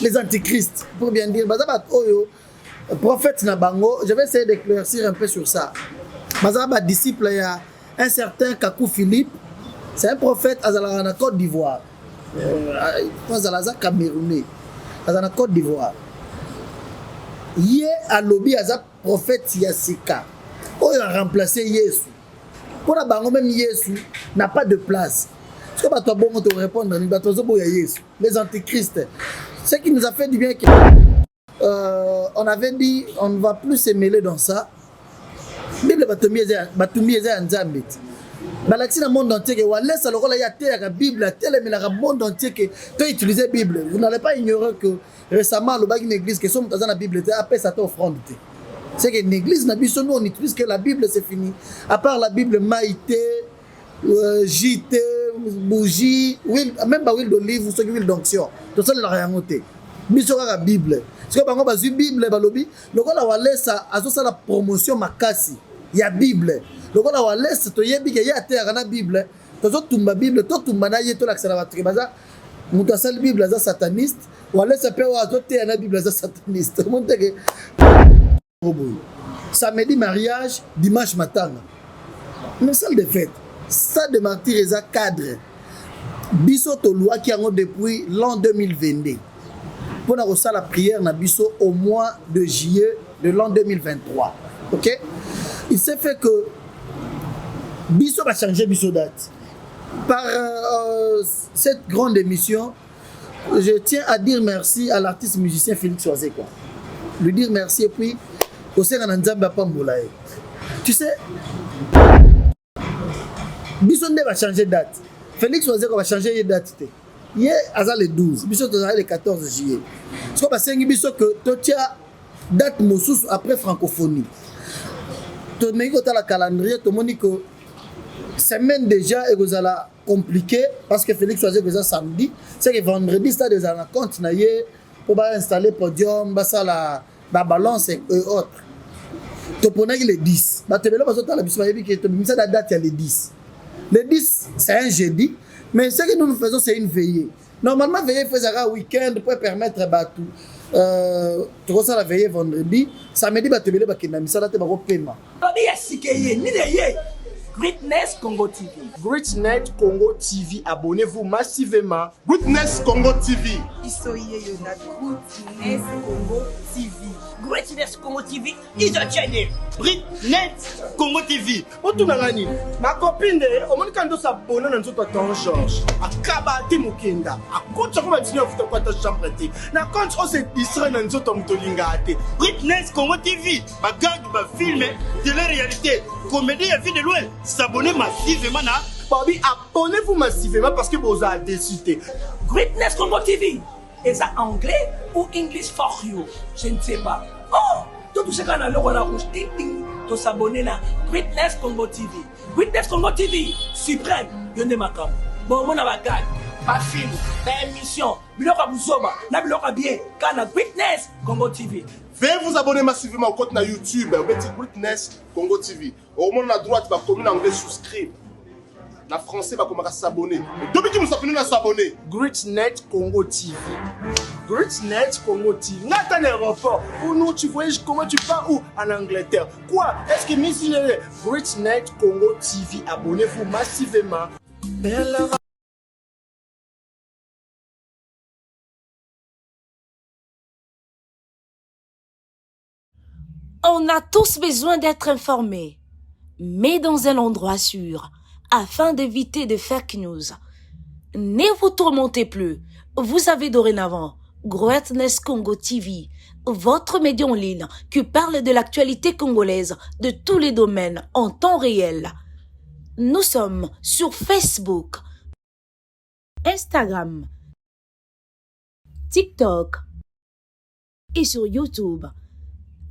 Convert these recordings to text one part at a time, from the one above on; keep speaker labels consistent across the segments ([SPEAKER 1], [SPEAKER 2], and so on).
[SPEAKER 1] Les antichrists, pour bien dire, baza bato oyo prophète na bango. Je vais essayer d'éclaircir un peu sur ça. Baza ba disciple ya un certain Kakou Philippe. C'est un prophète azalaka na Côte d'Ivoire. Azala aza Camerounais, aza na Côte d'Ivoire. Ye alobi aza prophète ya sika oyo aremplace Yesu. Mpona bango, même Yesu n'a pas de place. Soki bato ya bongo, torépondre nini? Bato bazoboya Yesu, les antichrists. Ce qui nous a fait du bien que on avait dit on ne va plus se mêler dans ça. Bible batumbi eza ya Nzambe te. Balakisi na monde entier ke Walesa, lokola ye ateyaka Bible, atelemelaka monde entier ke to utiliser Bible. Vous n'allez pas ignorer que récemment alobaki na église ke so moto aza na Bible te, apesa ata offrande te. C'est que l'église na biso, nous, on utilise que la Bible, c'est fini. À part la Bible, mai te, jus te, bougie, huile, même ba huile d'olive, soki huile d'onction, tosalelaka yango te. Biso kaka Bible. Sikoyo bango bazwi Bible, balobi lokola Walesa azosala promotion makasi ya Bible, lokola Walesa toyebi ke ye ateyaka na Bible, tozotumba Bible, totumba na ye, tolakisa na bato ke baza moto asali Bible aza sataniste. Walesa mpe oyo azoteya na Bible aza sataniste. Omoni teke boye, samedi mariage, dimanche matanga. Mais salle de fête, Stade de Martyr eza cadre. Biso tolwaki yango depuis l'an 2022 mpona kosala prière na biso au mois de juillet de l'an 2023. Ok, il s'est fait que biso bachange biso date. Par cette grande émission, je tiens à dire merci à l'artiste musicien Félix Wazekwa, lui dire merci et puis kosenga na Nzambe apambola ye. Tu sais, biso nde bachange date. Félix Wazekwa bachange ye date te. Ye aza le 12, biso tozali le 14 juillet. Sikoyo basengi biso ke totia date mosusu après Francophonie. Tomeki kotala calendrier, tomoni ke semaine déjà ekozala compliqué parce que Félix Wazekwa eza samedi, c'est que vendredi stade ezala na compte na ye mpo bainstalle podium, basala babalance et autres. Toponaki le 10. Bato ebele bazotala biso bayebi ke tobimisa na date ya le 10. Le 10, c'est un jeudi, mais ce que nous nous faisons, c'est une veillée. Normalement, veillée ezalaka week-end pour permettre bato tokosala veillée vendredi, samedi bato ebele bakenda misala te, bakopema.
[SPEAKER 2] Lobi ya sika ye nini ye? Greatness Congo TV.
[SPEAKER 3] Greatnet Congo TV, abonnez-vous massivement.
[SPEAKER 4] Greatness Congo TV.
[SPEAKER 5] Biso yeyo na Greatness Congo TV.
[SPEAKER 2] Greatness Congo TV is a channel.
[SPEAKER 3] Greatnet Congo TV. Otunanga nini? Makopine, omoni kaka ndoso abona na nzoto ya Ton George. Akaba te mokenda. Akotisa ko batini afuta ko ata chambre te. Na compte o se distraire na nzoto ya moto olingaka te.
[SPEAKER 6] Greatness Congo TV, bagag, bafilm, télé-réalité, comédie ya vie de loin. S'abonner massivement na
[SPEAKER 3] Babi, abonnez-vous massivement parce que vous avez déçu te.
[SPEAKER 2] Greatness Congo TV eza anglais ou English for you, je ne sais pas. Oh, totouche kaka na loko na rouge ting ting, tosabone na Greatness Congo TV. Greatness Congo TV suprême, yo nde makambo. Bomona bagag, bafilm, baémission, biloko ya buzoba na biloko ya bien kaka na Greatness Congo TV.
[SPEAKER 4] Veuillez vous abonner massivement au compte na YouTube, obeti Greatness Congo TV. Au moins na droite, bakomi na anglais souscrire. Na français bakomaka s'abonner. Tobiki mosapino na s'abonner.
[SPEAKER 3] Greatnet Congo TV. Greatnet Congo TV. Nathan aéroport. Où nous, tu voyages comment? Tu pars où? En Angleterre. Quoi? Est-ce que Miss Greatnet Congo TV, abonnez-vous massivement.
[SPEAKER 7] On a tous besoin d'être informés, mais dans un endroit sûr, afin d'éviter de fake news. Ne vous tourmentez plus. Vous avez dorénavant Greatness Congo TV, votre média en ligne qui parle de l'actualité congolaise de tous les domaines en temps réel. Nous sommes sur Facebook, Instagram, TikTok et sur YouTube.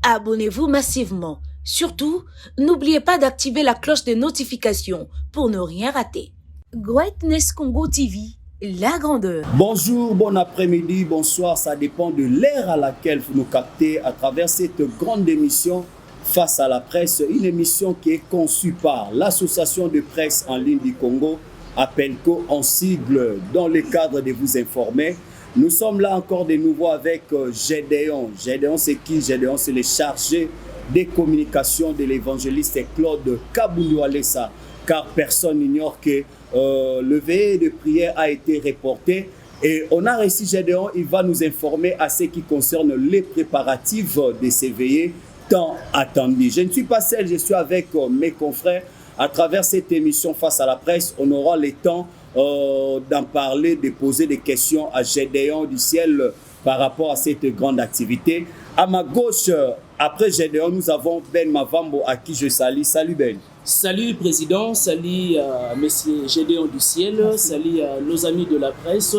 [SPEAKER 7] Abonnez-vous massivement. Surtout, n'oubliez pas d'activer la cloche de notification pour ne rien rater. Greatness Congo TV, la grandeur.
[SPEAKER 8] Bonjour, bon après-midi, bonsoir, ça dépend de l'heure à laquelle vous nous captez à travers cette grande émission Face à la presse, une émission qui est conçue par l'Association de presse en ligne du Congo, APELCO en sigle, dans le cadre de vous informer. Nous sommes là encore de nouveau avec euh, Gédéon. Gédéon, c'est qui Gédéon, c'est le chargé des communications de l'évangéliste Claude Kabundu Walesa. Car personne n'ignore que euh, le veillée de prière a été reporté. Et on a réussi Gédéon, il va nous informer à ce qui concerne les préparatifs de ces veillées tant attendues. Je ne suis pas seul, je suis avec euh, mes confrères. À travers cette émission Face à la presse, on aura le temps euh, d'en parler, de poser des questions à Gédéon du ciel par rapport à cette grande activité. À ma gauche, après Gédéon, nous avons Ben Mavambo à qui je salue. Salut Ben.
[SPEAKER 9] Salut Président, salut euh, Monsieur Gédéon du Ciel, salut à nos amis de la presse.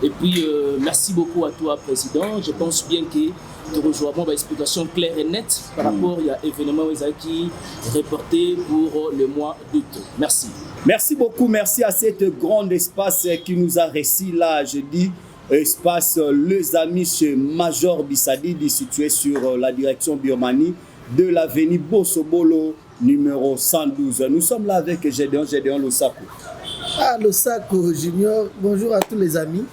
[SPEAKER 9] Et puis euh, merci beaucoup à toi Président. Je pense bien que tu rejoins moi explication claire et nette par rapport à l'événement qui reporté pour le mois d'août. Merci.
[SPEAKER 8] Merci beaucoup, merci à cette grande espace qui nous a réussi là, je dis, espace Les Amis chez Major Bissadidi, situé sur la direction Birmanie de l'avenue Bossobolo, numéro 112. Nous sommes là avec Gédéon, Gédéon Losako.
[SPEAKER 1] Ah, Losako Junior, bonjour à tous les amis.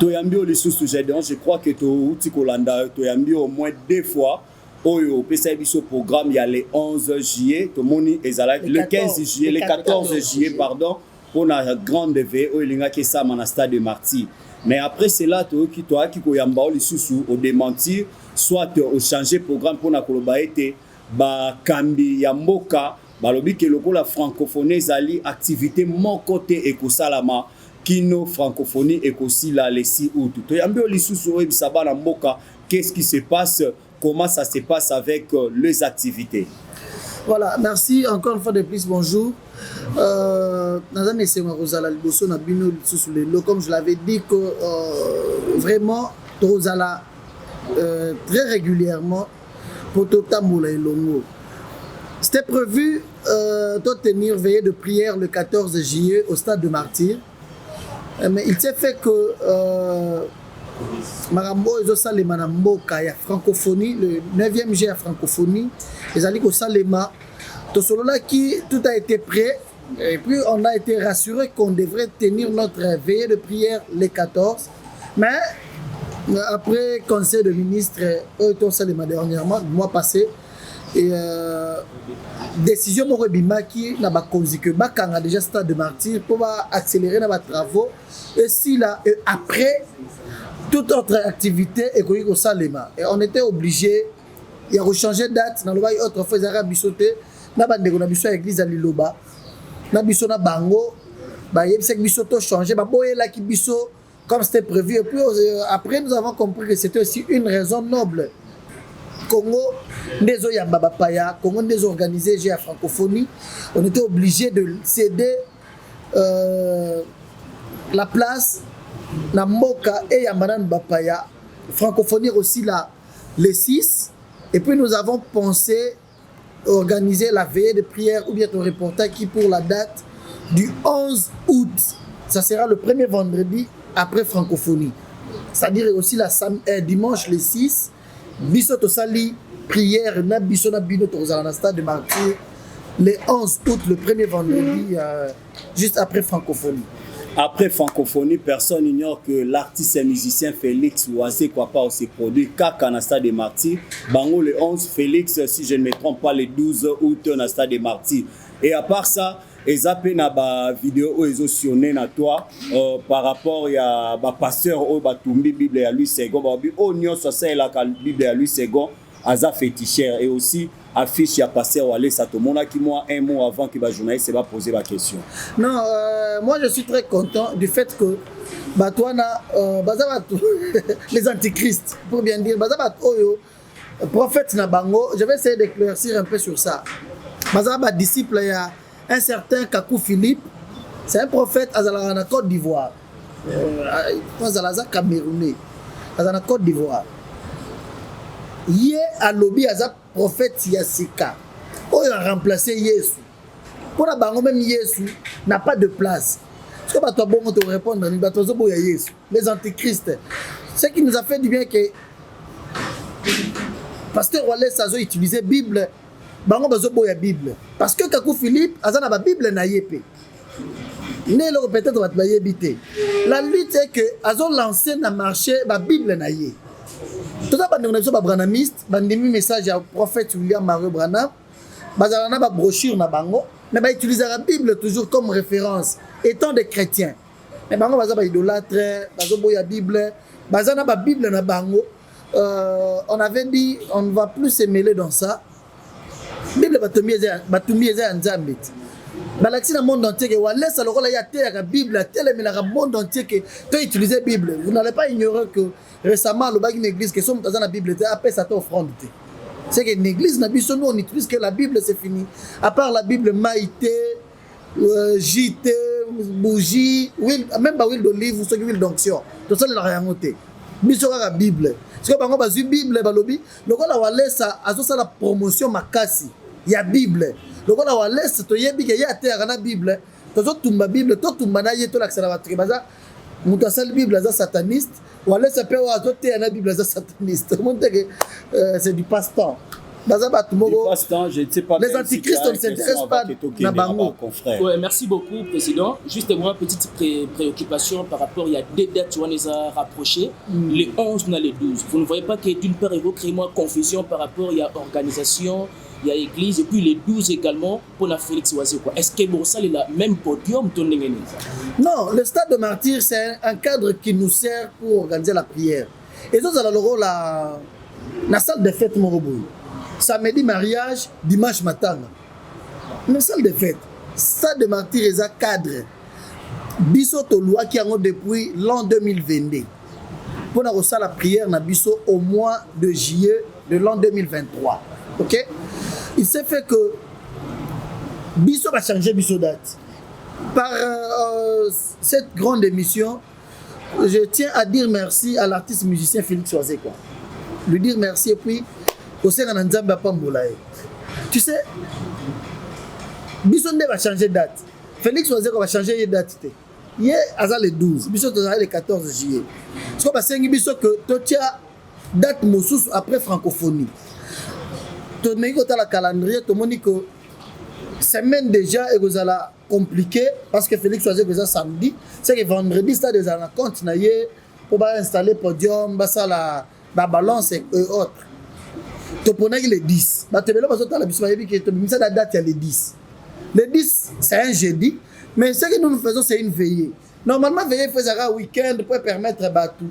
[SPEAKER 8] Toyambi yo lisusu Gédéon, je crois que touti kolanda toyambi au moins deux fois oyo opesaki biso programme ya le 11 juillet tomoni ezalaki le 15 juillet le 14 juillet pardon mpona grande veillée oyo elingaki esama na stade de martyr mais après cela toyoki toyaki koyamba yo lisusu odémentir soit ochanger programme mpona koloba ete bakambi ya mboka balobi ke lokola francophonie ezali activité moko te ekosalama kino francophonie ekosila le 6 août toyambi yo lisusu oyebisa bana mboka qu'est-ce qui se passe comment ça se passe avec euh, les activités
[SPEAKER 1] Voilà, merci encore une fois de plus, bonjour. Euh, naza na esengo ya kozala liboso na bino lisusu lelo comme je l'avais dit que euh, vraiment tokozala euh, très régulièrement po totambola elongo c'était prévu euh, tenir veillée de prière le 14 juillet au stade de Martyr euh, mais il s'est fait que euh, makambo oyo ezosalema na mboka ya francophonie le 9e G ya francophonie ezali kosalema tosololaki tout a été prêt et puis on a été rassuré qu'on devrait tenir notre veillée de prière le 14 mais euh, après conseil de ministre oyo tosalema dernièrement mois passé et euh, décision moko ebimaki na bakonzi ke bakanga déjà stade de martyr mpo baaccélérer na batravaux esila et après toute autre activité ekoki kosalema et on était obligé ya kochanger date nalobaki autrefois ezalaka biso te na bandeko na biso ya église ya liloba na biso na bango bayebisaki biso tochanger baboyelaki biso comme c'était prévu et puis euh, après nous avons compris que c'était aussi une raison noble Congo nde ezoyamba bapaya Congo nde ezoorganiser jeu ya francophonie on était obligé de céder euh, la place na mboka eyamba nanu bapaya francophonie aussi là le 6 et puis nous avons pensé organiser la veillée de prière ou bien ton reportage qui pour la date du 11 août ça sera le premier vendredi après francophonie c'est-à-dire aussi la euh, dimanche le 6 biso tosali prière na biso na bino tokozala na stade de martyr le 11 août le premier vendredi euh, juste après francophonie
[SPEAKER 8] Après francophonie, personne n'ignore que l'artiste et musicien Félix Wazekwa s'est produit kaka na stade des Martyrs. Bango le 11, Félix, si je ne me trompe pas, le 12 août na stade des Martyrs. Et à part ça, eza mpe na bavideo oyo ezosionne na toi euh, par rapport ya bapasteur oyo batumbi bible ya louis second balobi oyo nyonso asalelaka bible ya louis second aza féticheur et aussi affiche ya pasteur walesa tomonaki mwa un mot avant que bajournaliste bapose baquestion
[SPEAKER 1] non euh, moi je suis très content du fait que bato wana euh, baza bato les antichrists pour bien dire baza bato oyo prophète na bango je vais essayer d'éclaircir un peu sur ça baza badisciple ya un certain Kakou Philippe c'est un prophète azalaka na Côte d'Ivoire euh, azala aza camerounais aza na Côte d'Ivoire ye alobi aza prophète ya sika oyo aremplace yesu mpona bango même yesu n'a pas de place soki bato ya bongo torépondre nini bato bazoboya yesu les antichrists ce qui nous a fait du bien que pasteur Wallace azo utiliser bible bango bazoboya bible parce que Kakou Philippe aza na babible na ye mpe Nde eloko peut-être bato bayebi te. La lutte est que azo lancer na marché ba Bible na ye. Toza bandeko na biso ba Branhamiste, bandimi message ya prophète William Mario Branham, bazala na ba brochure na bango, mais ba utilisaka Bible toujours comme référence étant des chrétiens. Mais bango baza ba idolâtre, bazoboya Bible, baza na ba Bible na bango. On avait dit on ne va plus se mêler dans ça. Bible batumbi eza ya Nzambe te. Balakisi na monde entier que Walesa lokola ye ateyaka Bible, atelemelaka monde entier que to utiliser Bible. Vous n'allez pas ignorer que récemment alobaki na église que so moto aza na Bible te apesa ata offrande te. C'est que l'église na biso, nous on utilise que la Bible, c'est fini. À part la Bible, mai te, jus te, bougie, huile, même ba huile d'olive soki huile d'onction tosalelaka yango te, biso kaka Bible. Sikoyo bango bazwi Bible, balobi lokola Walesa azosala promotion makasi ya Bible, lokola Walesa toyebi ke ye ateyaka na Bible, tozotumba Bible, totumba na ye, tolakisa na bato ke baza moto asali Bible aza sataniste, Walesa mpe oyo azoteya na Bible aza sataniste. Omoni te ke c'est du passe temps, baza bato moko.
[SPEAKER 8] Je ne sais pas.
[SPEAKER 1] Les antichrists, on ne s'intéresse pas na bango.
[SPEAKER 9] Ouais, merci beaucoup, président. Juste moi, petite préoccupation par rapport, il y a deux dates où on les a rapprochées, les 11 et les 12. Vous ne voyez pas que d'une part, il faut créer moins confusion par rapport, il y a organisation, il y a église, et puis les 12 également pour la Félix Wazekwa? Est-ce que bon, ça, le même podium, ton?
[SPEAKER 1] Non, le stade de Martyr, c'est un cadre qui nous sert pour organiser la prière. Et ça, c'est le rôle la, la salle de fête, mon robot. Samedi mariage, dimanche matin. Mais salle de fête, stade de Martyr eza cadre. Biso tolwaki yango depuis l'an 2022 mpona kosala prière na biso au mois de juillet de l'an 2023. Ok, il s'est fait que biso bachange biso date. Par cette grande émission, je tiens à dire merci à l'artiste musicien Félix Wazekwa, lui dire merci et puis kosenga na Nzambe apambola ye. Tu sais, biso nde bachange date, Félix Wazekwa bachange ye date te. Ye aza le 12, biso tozali le 14 juillet. Sikoyo basengi biso ke totia date mosusu après Francophonie. Tomeki kotala calendrier, tomoni ke semaine déjà ekozala compliqué parce que Félix Wazekwa eza samedi, c'est que vendredi stade ezala na compte na ye mpo bainstalle podium, basala babalance et autres. Toponaki le 10. Bato ebele bazotala biso bayebi ke tobimisa na date ya le 10. Le 10, c'est un jeudi, mais ce que nous nous faisons, c'est une veillée. Normalement, veillée faut ezalaka week-end pour permettre bato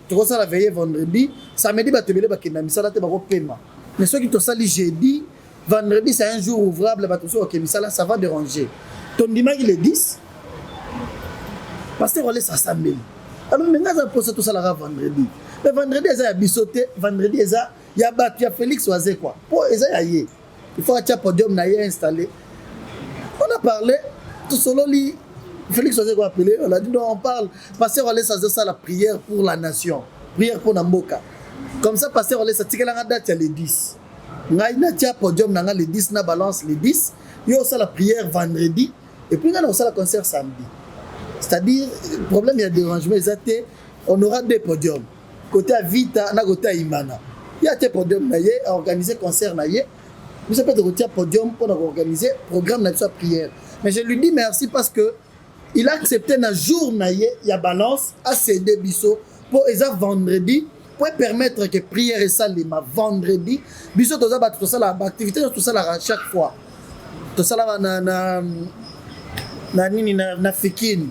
[SPEAKER 1] tokosala veillée vendredi, samedi bato ebele bakenda misala te, bakopema. Mais soki tosali jeudi, vendredi c'est un jour ouvrable, bato mosusu bakende misala, ça va déranger. Tondimaki le 10. Pasteur Walesa asambeli, alors me nga aza mposa tosalaka vendredi, mais vendredi eza ya biso te, vendredi eza ya bato ya Félix Wazekwa, mpo eza ya ye, il faut atia podium na ye installé. On a parlé, tosololi, Félix Wazekwa appelé, on a dit non, on parle, pasteur Walesa azosala prière pour la nation, prière pour na mboka. Comme ça, pasteur Walesa tikelanga date ya le 10, ngai natia podium na nga le 10, na balance le 10, yo osala prière vendredi et puis ngai na kosala concert samedi. C'est-à-dire problème ya dérangement eza te. On aura deux podiums, côté ya Vita na côté ya Imana. Ye atie podium na ye, aorganiser concert na ye, biso mpe tokotia podium mpona koorganiser programme na biso ya prière. Mais je lui dis merci parce que il a accepté na jour na ye ya balance acédé biso mpo eza vendredi, po permettre que prière esalema vendredi. Biso toza bato tosalaka baactivité nyonso, tosalaka chaque fois, tosalaka na nini, na Fikine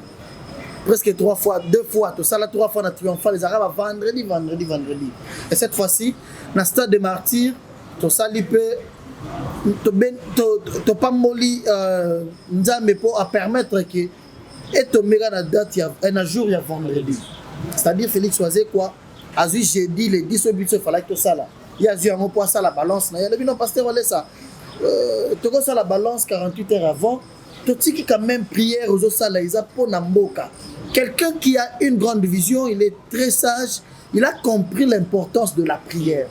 [SPEAKER 1] presque trois fois, deux fois, tosala trois fois na Triomphal, ezalaka ba vendredi, vendredi, vendredi. Et cette fois-ci na stade de Martyr tosali mpe topamboli Nzambe mpo apermettre ke etombeka na date ya na jour ya vendredi. C'est-à-dire Félix Wazekwa azwi jeudi le 10 oyo biso efalaki tosala, ye azwi yango mpo asala balance na ye. Alobi non, pasteur Walesa, tokosala balance 48 heures avant, totiki quand même prière ozosala eza mpo na mboka. Quelqu'un qui a une grande vision, il est très sage, il a compris l'importance de la prière.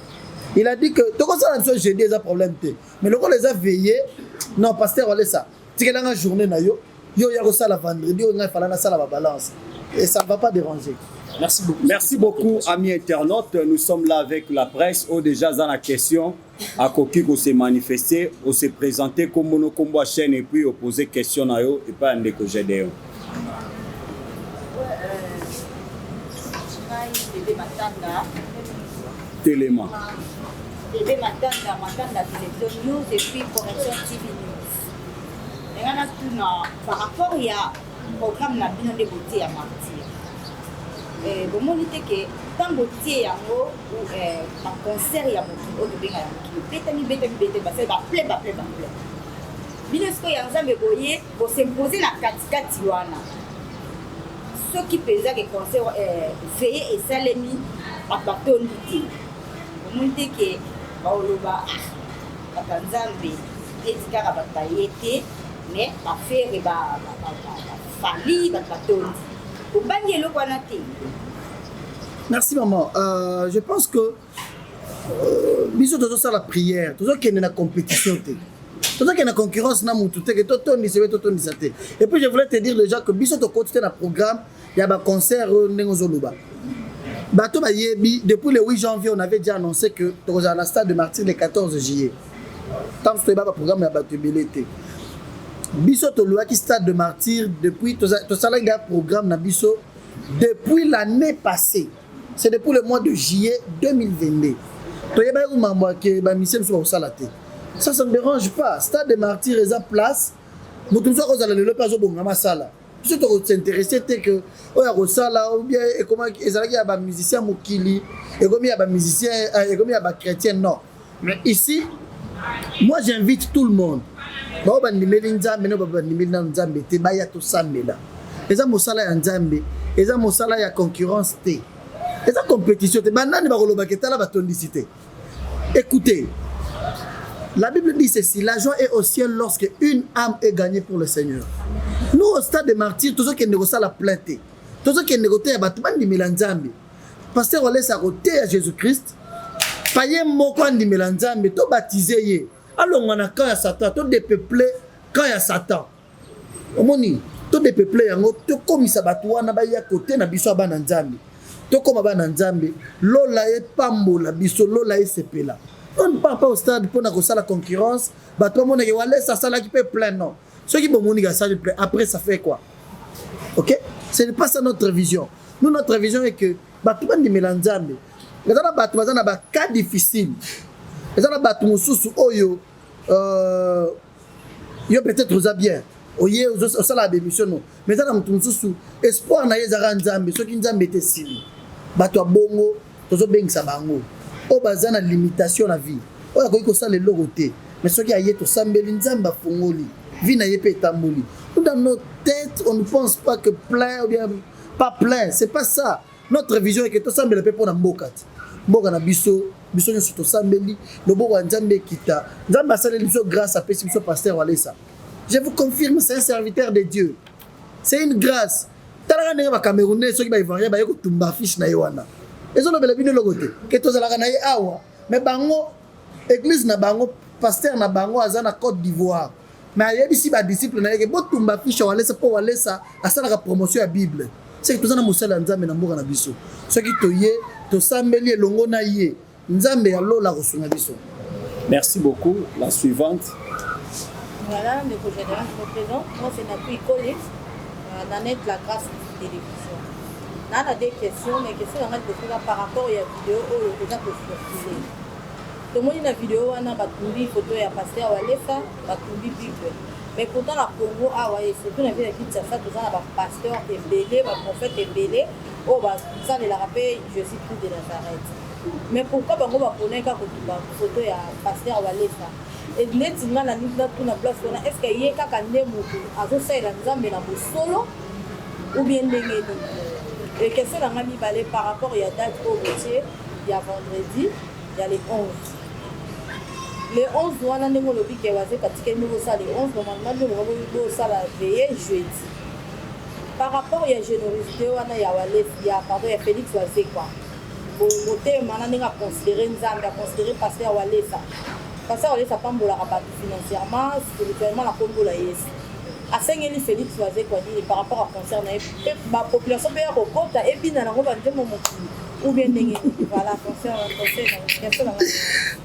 [SPEAKER 1] Il a dit que tokosala biso jeudi eza problème te, mais lokola eza veillé, non, pasteur Walesa, tikelanga journée na yo, yo ya kosala vendredi oyo ngai fala nasala babalance, et ça ne va pas déranger.
[SPEAKER 9] Merci beaucoup.
[SPEAKER 8] Merci beaucoup, amis internautes. Nous sommes là avec la presse. Oh, déjà, dans la question, akoki ko se manifester, o se présenter comme mono chaîne et puis poser question na yo et pas ndeko Gédéon.
[SPEAKER 5] Ngai bebe Matanda.
[SPEAKER 8] Telema.
[SPEAKER 5] Bebe Matanda, Matanda Télévision News et puis Correction TV News. Nga natuna par rapport ya programme na bino nde botie ya martyr. Bomoni te ke ntango otie yango baconcert ya mokili oyo tobenga ya mokili betami betami betami, basali baplein baplein baplein, bino sikoyo ya Nzambe boye bos'impose na katikati wana. Soki mpenza ke concert veillée esalemi, bato batondi te, omoni te ke baoloba: "Ah, bato ya Nzambe neti kaka bato baye te, mais baFerre, baFally, bato batondi"? Obangi eloko wana te?
[SPEAKER 1] Merci maman. Je pense que biso tozosala prière, tozokende na compétition te, tozokende na concurrence na mutu te ke totondisa be totondisa te. Et puis je voulais te dire déjà que biso tokoti te na programme ya baconcert oyo ndenge ozoloba. Bato bayebi, depuis le 8 janvier on avait déjà annoncé que tokozala na stade de Martyr le 14 juillet. Ntango toyeba baprogramme ya bato ebele te, biso tolwaki stade de Martyr depuis tosalaki déjà programme na biso depuis l'année passée, c'est depuis le mois de juillet 2022. Toyebaki mambo ake bamusiciens mosusu bakosala te. Ça, ça ne dérange pas. Stade de Martyr eza place moto mosusu akozala lelo mpe azobongama asala. Biso tokos'intéresser te ke oyo akosala ou bien ekomaki ezalaki ya bamusicien mokili, ekomi ya bamusicien, ekomi ya bachrétien, non. Mais ici, moi j'invite tout le monde, bao bandimeli Nzambe no bandimeli nano Nzambe te, baya tosambela. Eza mosala ya Nzambe, eza mosala ya concurrence te, eza compétition te. Banani bakolobaka etala batondisi te? Écoutez, la Bible dit ceci: la joie est au ciel lorsque une âme est gagnée pour le Seigneur. Nous, au stade de Martyr, tozokende kosala plein te, tozokende koteya bato bandimela Nzambe. Pasteur Walesa koteya Jésus Christ paye moko andimela Nzambe, tobaptiser ye, alongwa na camp ya Satan, todépeuple camp ya Satan. Omoni, todépeuple yango, tokomisa bato wana baya kote na biso ya bana Nzambe, tokóma bana Nzambe, lola epambola biso, lola esepela. On ne part pas au stade mpona kosala concurrence, bato bamonake Walesa asalaki mpe plein. Non, soki bomoniki asali plein, après ça fait quoi? Ok, ce n'est pas ça notre vision. Nous, notre vision est que bato bandimela Nzambe. Eza na bato baza na bacas difficile, eza na bato mosusu oyo yo peut-être oza bien, oye osalaka bémission, no, mais eza na moto mosusu espoir na ye ezalaka Nzambe. Soki Nzambe te, esili. Bato ya bongo tozobengisa bango, oyo baza na limitation na vie, oyo akoki kosala eloko te, mais soki aye, tosambeli, Nzambe afungoli vie na ye mpe etamboli. Nous, dans nos têtes, on ne pense pas que plein ou bien pas plein, c'est pas ça notre vision. Eke tosambela mpe mpo na mboka te, mboka na biso, biso nyonso tosambeli loboko ya Nzambe ekita. Nzambe asaleli biso grâce, apesi biso pasteur Walesa. Je vous confirme, c'est un serviteur de Dieu, c'est une grâce. Talaka ndenge bacamerounais soki baivoirien baye kotumba affiche na ye wana, ezolobela bino eloko te ke tozalaka na ye awa? Mais bango, église na bango, pasteur na bango aza na Côte d'Ivoire, mais ayebisi badisciple na ye ke botumba affiche ya Walesa mpo Walesa asalaka promotion ya Bible. Soki toza na mosala ya Nzambe na mboka na biso, soki toye tosambeli elongo na ye, Nzambe ya lola akosunga biso.
[SPEAKER 8] Merci beaucoup. La suivante.
[SPEAKER 10] Voilà, ndeko général, je me présente. Moi, c'est Natou Ikole, Nanette La Grâce Télévision. Nana des questions, mais question nanga liboso eza par rapport ya vidéo oyo eza kocirculer. Tomoni na vidéo wana batumbi photo ya pasteur Walesa, batumbi Bible. Mais pourtant na Congo awa, et surtout na ville ya Kinshasa, toza na bapasteur ebele, baprophète ebele oyo basalelaka mpe Jésus Christ de Nazareth. Mais pourquoi bango baponaki kaka kotumba photo ya pasteur Walesa? Neti nga na nini, natuna place wana, est ce que ye kaka nde moto azosalela Nzambe na bosolo ou bien ndenge nini? E question na nga mibale, par rapport ya date oyo botie ya vendredi ya le 11, le 11 wana, ndenge olobi ke Wazekwa tikeli ndenge osala le 11, normalement nde oloba bosala veillée jeudi, par rapport ya générosité wana ya Walesa, ya, pardon, ya Félix Wazekwa, motema na ndenge aconsidérer Nzambe, aconsidérer pasteur Walesa. Pasteur Walesa apambolaka bato financièrement, spirituellement na kombola Yesu. Asengeli Felix Wazekwa nini par rapport à concert na ye pe ba population pe ya kokota ebina nango ba nzembo mokili ou bien ndenge nini? Voilà concert conseil na question na ngai.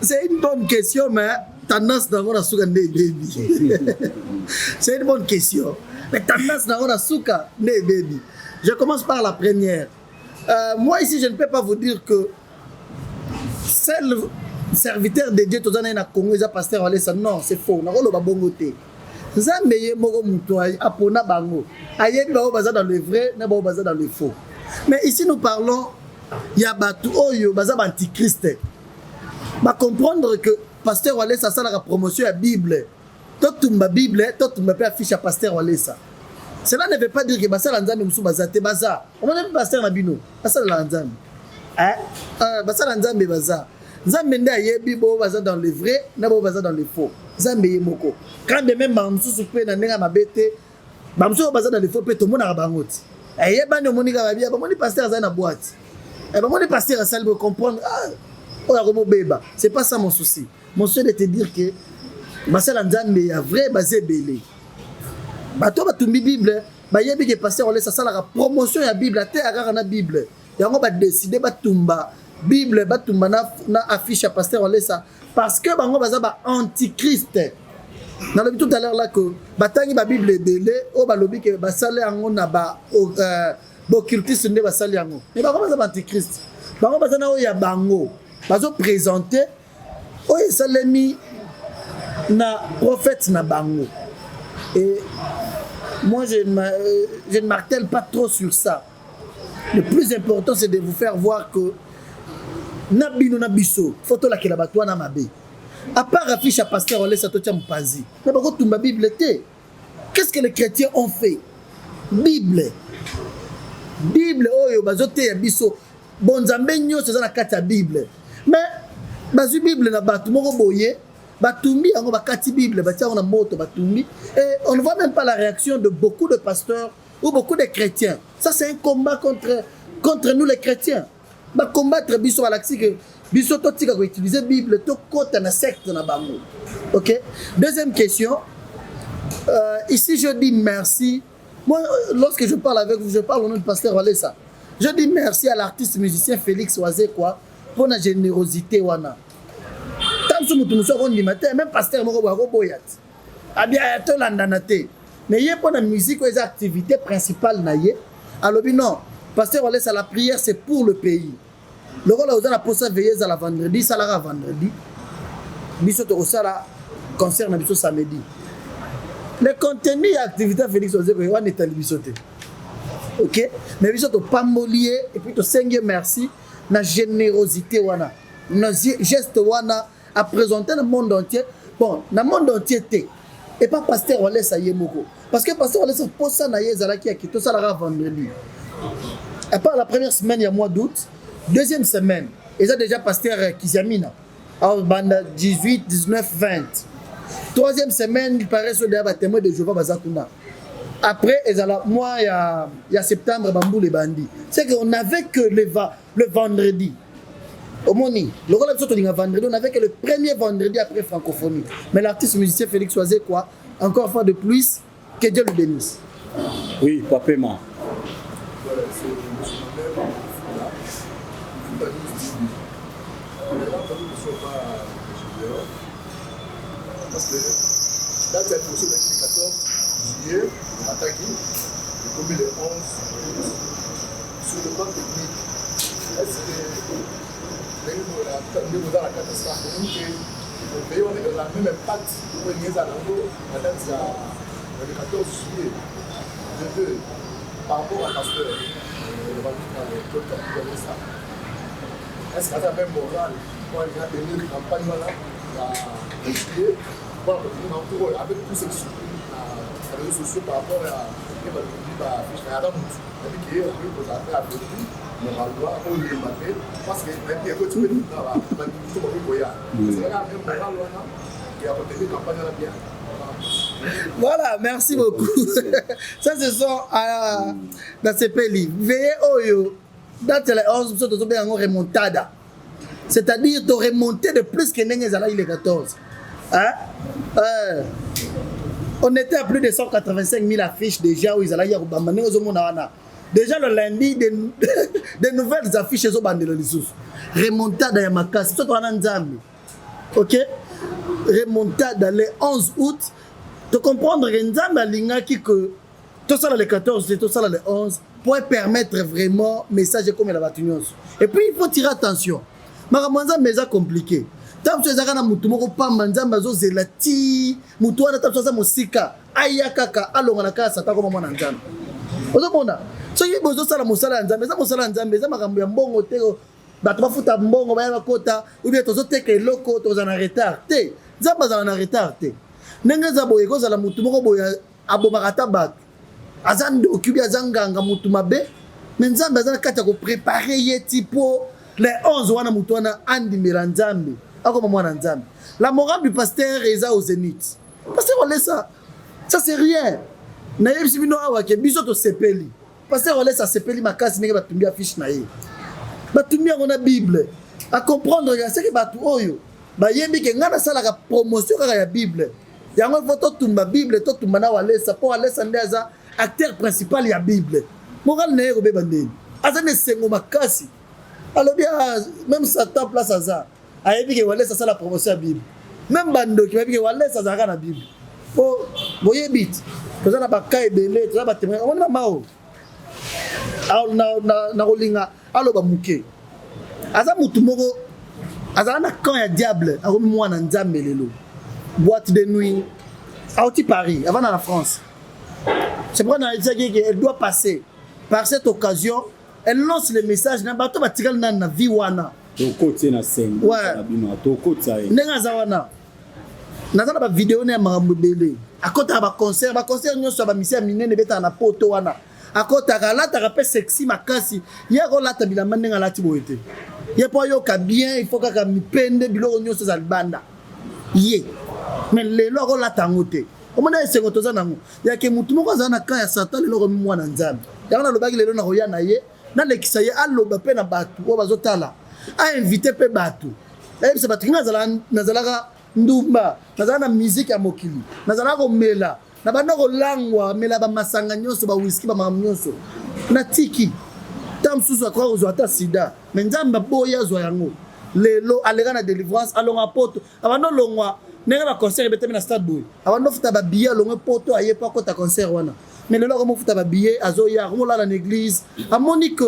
[SPEAKER 1] C'est une bonne question mais tendance nango na suka nde ebebi. C'est une bonne question mais tendance nango na suka nde ebebi. Je commence par la première. Euh, moi ici je ne peux pas vous dire que seul serviteur de Dieu toza na ye na Congo eza pasteur Walesa non c'est faux nakoloba bongo te Nzambe ye moko moto apona bango ayebi bango baza dans le vrai na bango baza dans le faux mais ici nous parlons ya bato oyo baza ba antichrist ba comprendre que pasteur Walesa asalaka promotion ya Bible totumba Bible totumba mpe affiche ya pasteur Walesa cela ne veut pas dire que basala nzambe mosusu baza te baza omoni mpe pasteur na bino basalelaka nzambe eh? Eh, basala nzambe baza nzambe nde ayebi bo baza dans le vrai na bo baza dans le faux nzambe ye moko quand de même bamosusu mpe na ndenge ya mabe te bamosusu oyo baza dans le faux mpe tomonaka bango ti eyebani omoni kaka bia bamoni pasteur azali na boite eh, bamoni pasteur asali bo comprendre ah, oyo akomobeba c'est pas ça mon souci mon souci de te dire que basala nzambe ya vrai baza ebele bato batumbi bible bayebi ke pasteur Walesa asalaka promotion ya bible ateya kaka na bible yango ba décider batumba bible batumba na, na affiche ya pasteur Walesa parce que bango baza ba antichrist nalobi tout à l'heure là que batangi ba bible ebele oyo balobi ke basali yango na ba euh, occultiste nde basali yango mais bango baza ba antichrist bango baza na oyo ya bango bazo présenter oyo esalemi na prophète na bango et moi je ne, euh, je ne martèle pas trop sur ça le plus important c'est de vous faire voir que na bino na biso fo tolakela bato wana mabe à part affiche ya pasteur olesa totya mopanzi na bakotumba bible te Qu'est-ce que les chrétiens ont fait? Bible. Bible oyo bazoteya biso bonzambe nyonso eza na kati ya Bible. Mais bazwi Bible na bato moko boye batumbi yango bakati Bible batia yango na moto batumbi et on ne voit même pas la réaction de beaucoup de pasteurs ou beaucoup de chrétiens. Ça c'est un combat contre contre nous les chrétiens. Ba combattre biso balakisi que biso totika ko utiliser Bible tokota na secte na bango. OK? Deuxième question. Euh, ici je dis merci. Moi lorsque je parle avec vous, je parle au nom du pasteur Walesa. Je dis merci à l'artiste musicien Félix Wazekwa pour la générosité wana. Tanso mutu musu akondima te, même pasteur moko boye akoboya te. Abia tolandana te. Mais ye mpo na musique oyo eza activité principale na ye, alobi non, pasteur Walesa la prière c'est pour le pays. Lokola oza na posa veille ezala vendredi, salaka vendredi. Biso tokosala concert na biso samedi. Le contenu ya activité Félix Wazekwa wana etali biso te. OK? Mais biso topamboli ye et puis tosengi ye merci na générosité wana. Na geste wana a présenter na monde entier. Bon, na monde entier te. Et pas pasteur Walesa ye moko. Parce que pasteur Walesa posa na ye ezalaki ya tosalaka vendredi. À part la première semaine ya mois d'août, deuxième semaine, eza déjà pasteur Kiziamina. Alors banda 18, 19, 20. Troisième semaine, il paraît sur des témoins de Jéhovah baza kuna. Après, ezala mois ya, ya septembre bambule bandi. C'est qu'on avait que le, le vendredi. Omoni, lokola biso tolinga vendredi, on avait que le premier vendredi après francophonie. Mais l'artiste musicien Félix Wazekwa, encore fois de plus, que Dieu le bénisse.
[SPEAKER 8] Oui, Papema.
[SPEAKER 4] Parce que date ya liboso ezalaki le 14 juillet amataki ekomi le 11 sur le plan technique est ce que ndenge boza na kati ya staff omoni ke pays wana ekozala même impact oyo elingi ezala nango na date ya le 14 juillet de deux par rapport à pasteur Claude Kabuga est ce que aza même moral po alingi atenir campagne wana ya juillet mpona kotenir bango oyo avec tout ce qui circule na réseaux sociaux par rapport ya nde balobi bafiche na yaka motu nayebi ke akoki kozala mpe affaibli moralement akolemba te parce que nayebi ekoti mpe na bandimi bakoki koya ezalaka même moral wana ya kotenir campagne wana bien.
[SPEAKER 1] Voilà, merci beaucoup. Ça, ce sont euh, dans ces pays. Veillez Oyo, date la 11, nous sommes remontada. C'est-à-dire, tu remonter de plus que ndenge ezalaki le 14. Hein? Euh, On était à plus de 185 000 affiches déjà oyo ezalaki ya kobamba ndenge ozomona wana. Déjà le lundi, de, de nouvelles affiches ezobandela lisusu. Remontada ya makasi. Soki wana Nzambe. Ok? Remontada le 11 août. To comprendre que Nzambe alingaki que tosala le 14 te, tosala le 11 pour permettre vraiment message ekomela bato nyonso. Et puis il faut tirer attention. Makambo ya Nzambe eza compliqué. Ntango mosusu ezalaka na motu moko pamba, Nzambe azozela ti motu wana, ntango mosusu aza mosika, aya kaka alonga na kaka Satan akoma mwana Nzambe. Ozomona soki bozosala mosala ya Nzambe, eza mosala ya Nzambe, eza makambo ya mbongo te, bato bafuta mbongo baya bakota, ou bien tozoteka eloko tozala na retard te. Nzambe azala na retard te. Ndenge eza boye, ekozala motu moko boye abomaka ata bato, aza ndoki ou bien aza nganga, motu mabe, mais Nzambe aza na kati ya koprepare ye ti po le 11 wana motu wana andimela Nzambe, akoma mwana Nzambe. La morale du pasteur eza au zénith. Pasteur Walesa, ça c'est rien. Nayebisi bino awa ke biso tosepeli. Pasteur Walesa asepeli makasi ndenge batumbi affiche na ye. Batumbi yango na Bible. A comprendre que c'est que bato oyo bayebi ke ngai nasalaka promotion kaka ya Bible. Yango il faut totumba Bible, totumba na Walesa, po Walesa nde aza acteur principal ya Bible. Morale na ye ekobeba ndeni. Aza na esengo makasi. Alobi ah, même Satan place aza. Ayebi ke Walesa asala promotion ya Bible. Même bandoki bayebi ke Walesa azalaka na Bible. Po boyebi ti toza na ba cas ebele, toza ba témoin. Omoni mama oyo na kolinga aloba muke. Aza mutu moko azala na camp ya diable, akomi mwana Nzambe lelo. Boîte de nuit, auti Paris, avant na France. C'est pourquoi na disaki que elle doit passer par cette occasion, elle lance le message na bato batikali nani na vie wana.
[SPEAKER 8] Tokoti na scène.
[SPEAKER 1] Ouais.
[SPEAKER 8] Na bino tokotisa ye.
[SPEAKER 1] Ndenge aza wana. Naza na ba video na ya makambo ebele. Akotaka ba concert, ba concert nyonso ya ba misia minene betaka na poto wana. Akotaka, alataka pe sexy makasi. Ye akolata bilamba ndenge alati boye te. Ye po ayoka bien, il faut kaka mipende, biloko nyonso eza libanda. Ye. Mais lelo akolata yango te. Omona esengo toza nango. Ya ke mutu moko aza na camp ya Satan lelo akomi mwana Nzambe. Yango nalobaki lelo nakoya na ye, nalekisa ye aloba pe na batu oyo bazotala. A inviter pe batu. Ayebisa batu kinga nazalaka ndumba, nazalaka na musique ya mokili, nazalaka komela, na banda kolangwa, mela ba masanga nyonso, ba whisky, ba makambo nyonso. Natiki. Tango mosusu akoka kozwa ata sida, mais Nzambe aboyi azwa yango. Lelo aleka na délivrance, alonga poto. Abanda olongwa ndenge ba concert ebetami na stade boye, abanda ofuta ba billets, alongwe poto aye po akota concert wana. Mais lelo akomi ofuta ba billets, azoya, akomi olala na église, amoni que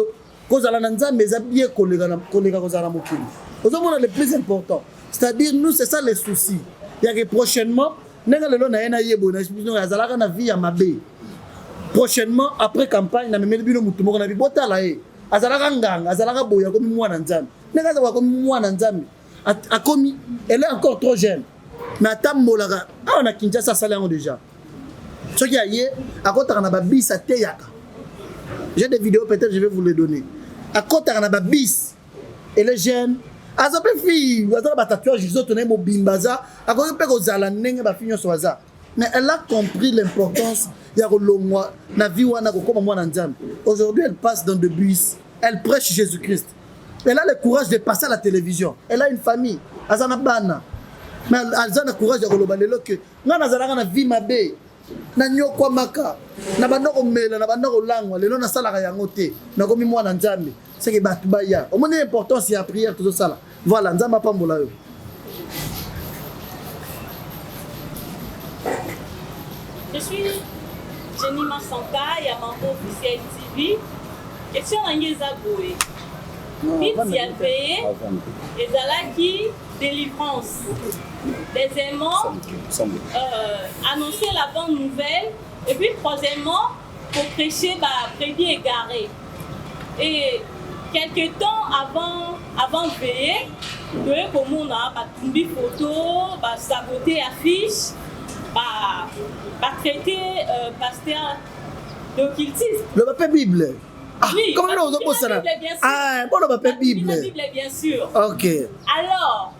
[SPEAKER 1] kozala na Nzambe eza bien koleka na, koleka kozala na mokili. Ozomona le plus important, c'est-à-dire nous c'est ça le souci. Ya que prochainement ndenge lelo na ye na ye boye na bino azalaka na vie ya mabe. Prochainement après campagne na memeli bino mutu moko na bi botala ye. Azalaka nganga, azalaka boye akomi mwana Nzambe. Ndenge azalaka akomi mwana Nzambe. Akomi, elle est encore trop jeune. Mais atambolaka awa na Kinshasa asali yango déjà. Soki aye akotaka na ba bis ateyaka. J'ai des vidéos peut-être je vais vous les donner. Akotaka na ba bis. Elle est jeune. Aza pe fille, aza na ba tatouage nzoto na ye mobimba aza, akoki pe kozala ndenge ba fille nyonso baza. Mais elle a compris l'importance ya kolongwa na vie wana kokoma mwana Nzambe. Aujourd'hui elle passe dans des bus, elle prêche Jésus-Christ. Elle a le courage de passer à la télévision. Elle a une famille. Aza na bana. Mais aza na courage ya koloba lelo que nga nazalaka na vie mabe. Na nyokwamaka, na banda komela, na banda kolangwa, lelo nasalaka yango te. Nakomi mwana Nzambe. C'est que bato baya. Omoni importance ya prière tozosala. Voilà, Nzambe apambola yo.
[SPEAKER 11] Je suis Jenny Masanka ya Mambo Officiel TV. Question na ngai eza boye. But ya veille ezalaki délivrance. Deuxièmement, annoncer la bonne nouvelle. Et puis troisièmement, pour prêcher ba brebis égarées. Et quelque temps avant veille, toye komona batumbi photo, ba saboter affiche, ba traiter pasteur d'occultiste.
[SPEAKER 1] Loba pe Bible. Ah,
[SPEAKER 11] Oui,
[SPEAKER 1] comment
[SPEAKER 11] ba
[SPEAKER 1] ozo
[SPEAKER 11] tumbi
[SPEAKER 1] bosana?
[SPEAKER 11] Bible, bien sûr.
[SPEAKER 1] Ah, bon, loba pe
[SPEAKER 11] Ba tumbi
[SPEAKER 1] Bible.
[SPEAKER 11] na Bible, bien sûr.
[SPEAKER 1] OK.
[SPEAKER 11] Alors,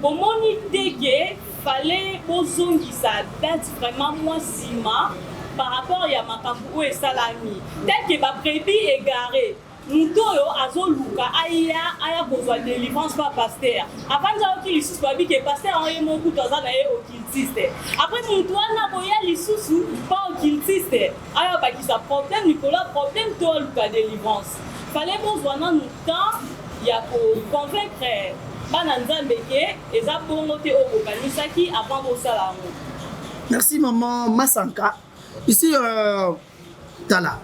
[SPEAKER 11] bomoni te que fallait bozongisa date vraiment mwa sima par rapport ya makambo oyo esalami. Tel que ba brebis égarées, moto oyo azoluka aya kozwa délivrance pa pasteur. Avandi ayoki lisusu babi ke pasteur yango ye moko kutu aza na ye occultiste. occultiste. Après mutu wana akoya lisusu pa occultiste aya bakisa problème likolo ya problème to aluka delivrance. Fallait bozwa nanu temps ya ko convaincre bana Nzambe ke eza bongo te oyo bokanisaki avant bosala yango.
[SPEAKER 1] Merci maman Masanka. Ici euh, tala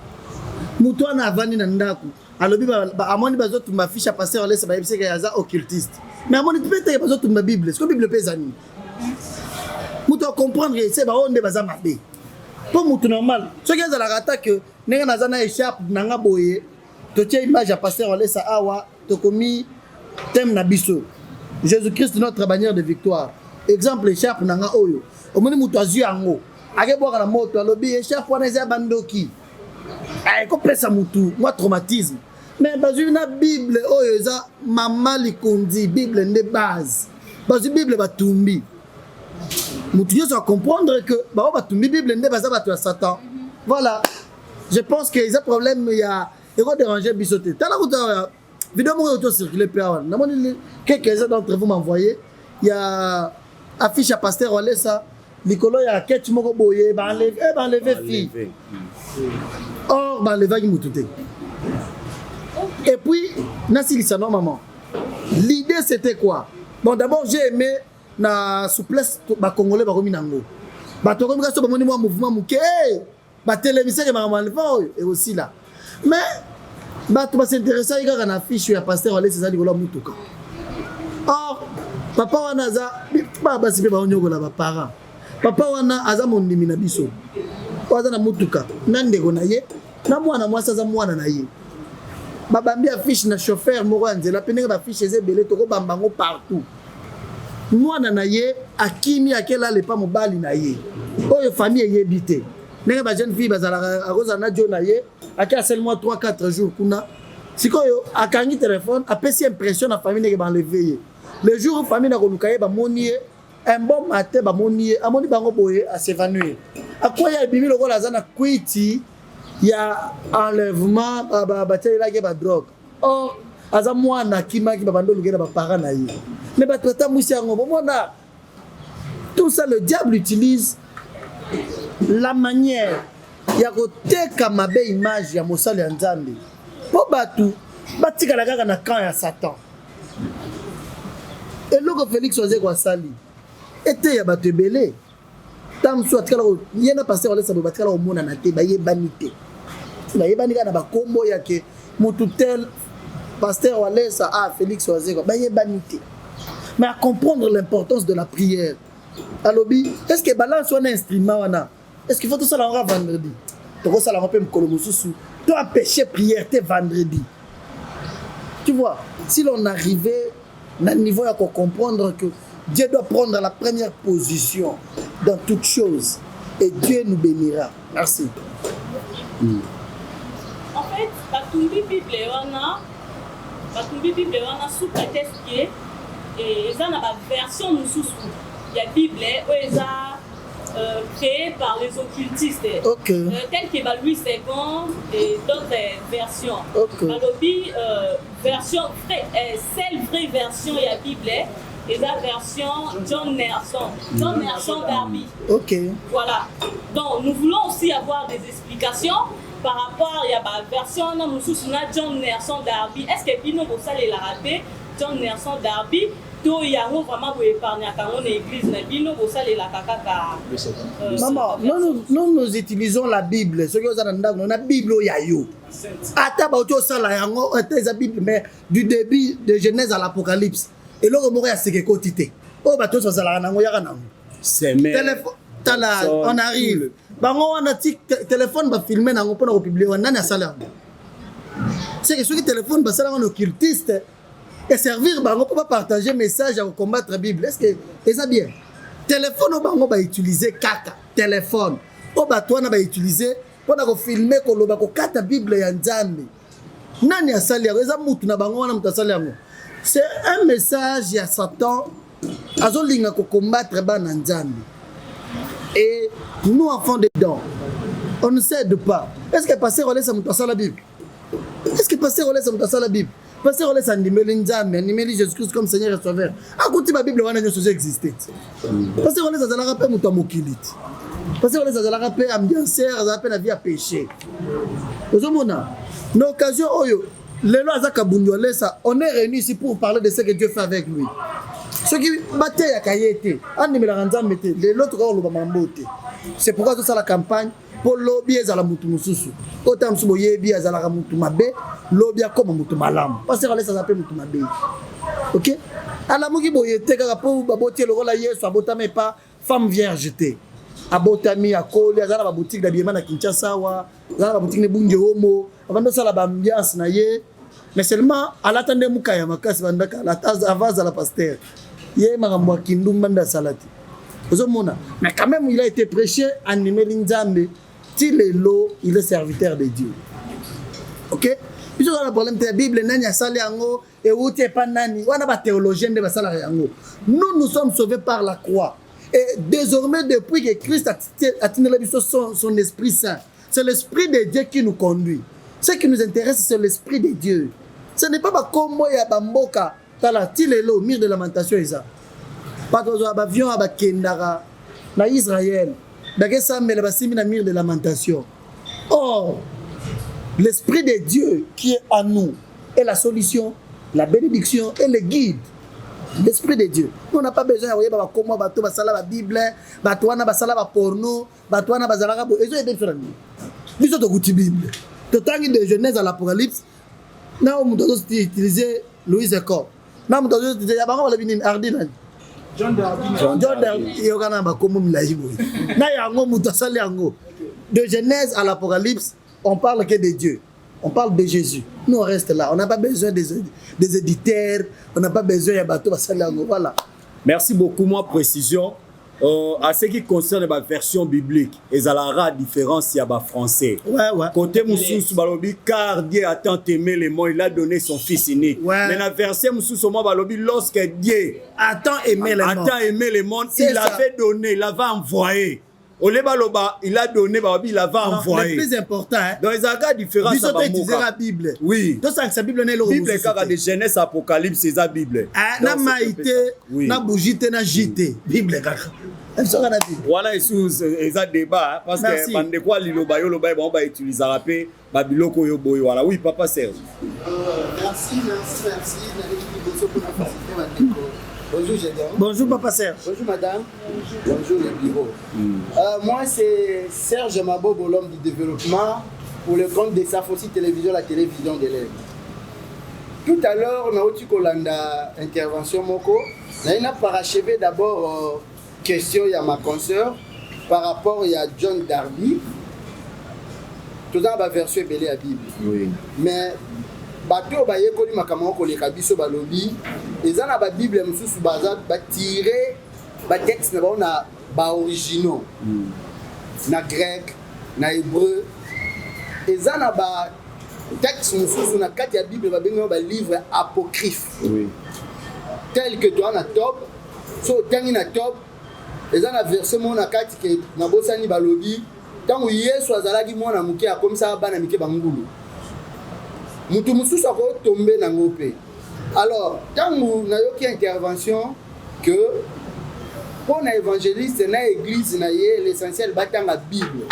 [SPEAKER 1] moto wana avandi na ndako alobi amoni bazotumba fiche ya pasteur Alesa bayebisi ke aza occultiste mais amoni mpe teke bazotumba bible siko bible mpe eza nini moto acomprendre se baoyo nde baza mabe mpo moto normal soki ezalaka ata ke ndenge naza na écharpe na nga boye totie image ya pasteur Walesa awa tokomi thème na biso Jésus-Christ notre bannière de victoire exemple écharpe na nga oyo omoni moto azwi yango akebwaka na moto alobi écharpe wana eza ya bandoki ah, ekopesa motu mwa traumatisme mais bazwi na bible oyo eza mama likonzi bible nde base bazwi bible batumbi motu nyonso acomprendre que bango batumbi bible nde baza bato ya satan voilà je pense que eza problème ya ekoderange biso te tala kuta video moko euti ocircule mpe awa namoni quelques-uns d'entre vous m'envoyer ya affiche ya pasteur walesa likolo ya ketch moko boye baenleve eh, baenleve fille or baenlevaki motu te et puis nasilisa non maman l'idée c'était quoi bon d'abord j'ai aimé na souplesse bacongolais bakomi nango bato bakomi kasi bamoni mwa mouvement moke eh, batelemisaki makambo ya enlevement oyo ekosila mais bato basinteresaki kaka na affiche ya pasteur walesi eza likolo ya motuka or papa wana aza bana basi mpe baonyokola baparent papa wana aza mondimi na biso oyo aza na motuka na ndeko na ye na mwana mwasi aza mwana na ye babambi affiche na chauffeur moko ya nzela mpe ndenge baaffiche eza ebele tokobamba yango partout mwana na ye akimi akelala epa mobali na ye oyo famille eyebi te ndenge ba jeune fille bazalaka akozala na jo na ye ake asali mwa 3 4 jours kuna sikoyo akangi telefone apesi impression na famille ndenge baenleve ye le jour famille na koluka ye bamoni ye un bon matin bamoni ye amoni bango boye asevanouir akwei ebimi lokola aza na kwiti ya enlèvement batialelaki ye badrogue or aza mwana akimaki babanda oluke na baparent na ye mais bato batambwisi yango bomona tout ça le diable utilise la manière ya koteka mabe image ya mosali ya nzambe mpo bato batikala kaka na camp ya satan eloko félix wazeko asali eteya bato ebele ntango mosusu atikala ye na pasteur walesa boye batikala komonana te bayebani te bayebani kaka na bakombo ya ke motu tel pasteur walesa ah félix wazekwa bayebani te mais à comprendre l'importance de la prière alobi est ce que balance wana instrument wana est ce qu'il faut tosala yango vendredi tokosala yango mpe mokolo mosusu to empêcher prière te vendredi tu vois si l'on arrivait na niveau ya comprendre que Dieu doit prendre la première position dans toutes choses et Dieu nous bénira. Merci.
[SPEAKER 11] Mm. En fait, batumbi Bible wana, batumbi Bible wana sous prétexte que eza na ba version mosusu ya Bible oyo eza euh, créé par les occultistes
[SPEAKER 1] okay.
[SPEAKER 11] euh, tels que ba Louis Segond et d'autres versions.
[SPEAKER 1] Okay.
[SPEAKER 11] Balobi euh, Version vraie, eh, seule vraie version ya Bible eza version John Nelson. John Nelson Darby.
[SPEAKER 1] Ok.
[SPEAKER 11] Voilà. Donc nous voulons aussi avoir des explications par rapport ya ba version wana mosusu na John Nelson Darby. Est-ce que bino bosalelaka mpe John Nelson Darby to yango vraiment boépargnaka yango na église na bino bosalelaka kaka
[SPEAKER 1] euh, Maman, nous, nous, nous, nous utilisons la Bible. Soki oza na ndako na Bible oyo ya yo. ata bauti osala yango ata eza bible mais du début de genèse à l'apocalypse eloko moko ya sika ekoti te oyo bato nyonso bazalaka nango yaka nango tala on arrive bango wana ti telefone bafilme nango mpona kopublie wana nani asala yango seke soki telefone basala yango na occultiste eservir bango mpo bapartage message ya kocombattre bible est ce que eza bien telefone oyo bango bautilize kaka telefone oyo bato wana bautilize mpo na kofilme koloba kokata bible ya nzambe nani asali yango eza mutu na bango wana moto asali yango c'est un message ya satan azolinga kocombattre bana nzambe et nous enfants dedans on ne cède pas est ce que pasteur olesa moto asala bible est ce que pasteur olesa moto asala bible? Pasteur Walesa andimeli Nzambe, andimeli Jésus-Christ comme Seigneur et Sauveur. Akuti ba Bible wana nyonso ezo existe te. Pasteur Walesa azalaka mpe moto ya mokili te. Pasteur Walesa azalaka mpe ambianceur, azalaka mpe na vie ya péché. Ozomona na occasion oyo lelo aza Kabundi Walesa, on est réunis ici pour parler de ce que Dieu fait avec lui. Soki bateyaka ye te, andimelaka Nzambe te, lelo tokoki koloba mambo te. C'est pourquoi tosala campagne mpo lobi ezala motu mosusu oyo ntango mosusu boyebi azalaka motu mabe lobi akoma motu malamu pasteur Walesa aza mpe motu mabe ok alamuki boye te kaka mpo baboti ye lokola yesu abotama epa femme vierge te abotami akoli aza na baboutique na biema na kinshasa awa aza na baboutique na ebunge omo abandi osala baambiance na ye mais seulement alata nde mukaya makasi bandaka alata avant azala pasteur ye makambo ya kindumba nde asala te ozomona mais quand même il a été prêché andimeli nzambe ti lelo il est serviteur de dieu ok biso oza na problème te ya bible nani asali yango euti epa nani wana bathéologien nde basalaka yango nous nous sommes sauvés par la croix et désormais depuis que christ atindela biso son, son esprit saint c'est l'esprit de dieu qui nous conduit ce qui nous intéresse c'est l'esprit de dieu ce n'est pas bakombo ya bamboka tala ti lelo mur de lamentation eza bato bazwaka bavion ya bakendaka na israel bakesambela basimbi na mur de lamentation or l'esprit de dieu qui est en nous est la solution la bénédiction et le guide l'esprit de dieu nous on n'a pas besoin ya koyeba bakombo bato basala babible bato wana basala baporno bato wana bazalaka boye ezoyeba biso na nini biso tokuti bible totangi de genèse à l'apocalypse na oyo moto azoutilize louis ecor na moto azoutilize ya bango balobi nini ardi nani
[SPEAKER 3] John Darby.
[SPEAKER 1] John Darby yoka na bakombo milai boye na yango moto asali yango de genèse à l'apocalypse on parle que de dieu on parle de jésus nous on reste là on n'a pas besoin des, des éditeurs on n'a pas besoin ya bato basali yango voilà
[SPEAKER 8] Merci beaucoup, moi, précision. Euh, à ce qui concerne la version biblique, ezalaka différence ya ba français.
[SPEAKER 1] ouais, ouais.
[SPEAKER 8] Côté mosusu balobi car Dieu a tant aimé le monde, il a donné son fils unique.
[SPEAKER 1] Ouais.
[SPEAKER 8] Mais la version mosusu moi balobi lorsque Dieu
[SPEAKER 1] a tant aimé le
[SPEAKER 8] a
[SPEAKER 1] monde
[SPEAKER 8] tant aimé le monde,
[SPEAKER 1] C'est
[SPEAKER 8] il
[SPEAKER 1] ça.
[SPEAKER 8] avait donné, il avait envoyé. Au lieu baloba, il a donné, balobi, il avait
[SPEAKER 1] Non,
[SPEAKER 8] envoyé.
[SPEAKER 1] le plus important hein,
[SPEAKER 8] Donc ezalaka différence
[SPEAKER 1] biso
[SPEAKER 8] ya
[SPEAKER 1] toutilisera
[SPEAKER 8] bamboka.
[SPEAKER 1] bible
[SPEAKER 8] Oui.
[SPEAKER 1] tosangisa bible na eloko
[SPEAKER 8] Bible
[SPEAKER 1] mosusu
[SPEAKER 8] kaka
[SPEAKER 1] te.
[SPEAKER 8] de Genèse Apocalypse eza Bible.
[SPEAKER 1] Ah, na
[SPEAKER 8] Donc, c'est
[SPEAKER 1] mai
[SPEAKER 8] un peu
[SPEAKER 1] te
[SPEAKER 8] ça. Oui.
[SPEAKER 1] na bougie te na jus te bible kaka biso kaka na bible
[SPEAKER 8] wana esusu eza débat hein, parce
[SPEAKER 1] Merci.
[SPEAKER 8] que bandeko ya liloba yo loba ye bango bautilisaka mpe babiloko oyo boye wana oui papa serge
[SPEAKER 12] Merci, merci, merci. Naleki liboso mpona facilité bandeko. Bonjour Gédéon.
[SPEAKER 1] bonjour papa serge
[SPEAKER 12] Bonjour madame. Bonjour le bureau. Euh, moi c'est Serge Mabobo, l'homme du développement, pour le compte de Safosi Télévision, la télévision de l'aigle. Tout à l'heure, nauti kolanda intervention moko, naina parachever d'abord euh, question ya ma consoeur par rapport ya John Darby. Toza na ba version ebele ya Bible.
[SPEAKER 8] oui.
[SPEAKER 12] mais bato oyo bayekoli makambo yango koleka biso balobi eza na babible mosusu baza batire batexte na bango na baoriginaux na grec na hébreu eza na batexte mosusu na kati ya bible babengi yango balivre apocryphe
[SPEAKER 8] Oui.
[SPEAKER 12] tel que toa na top so otangi na top eza na verset moko na kati ke nabosani balobi ntango yesu azalaki mwana moke akomisaka bana mike bangulu motu mosusu akotombe nango mpe alors ntango nayoki intervention que mpo na évangéliste na église na ye l'essentiel batanga bible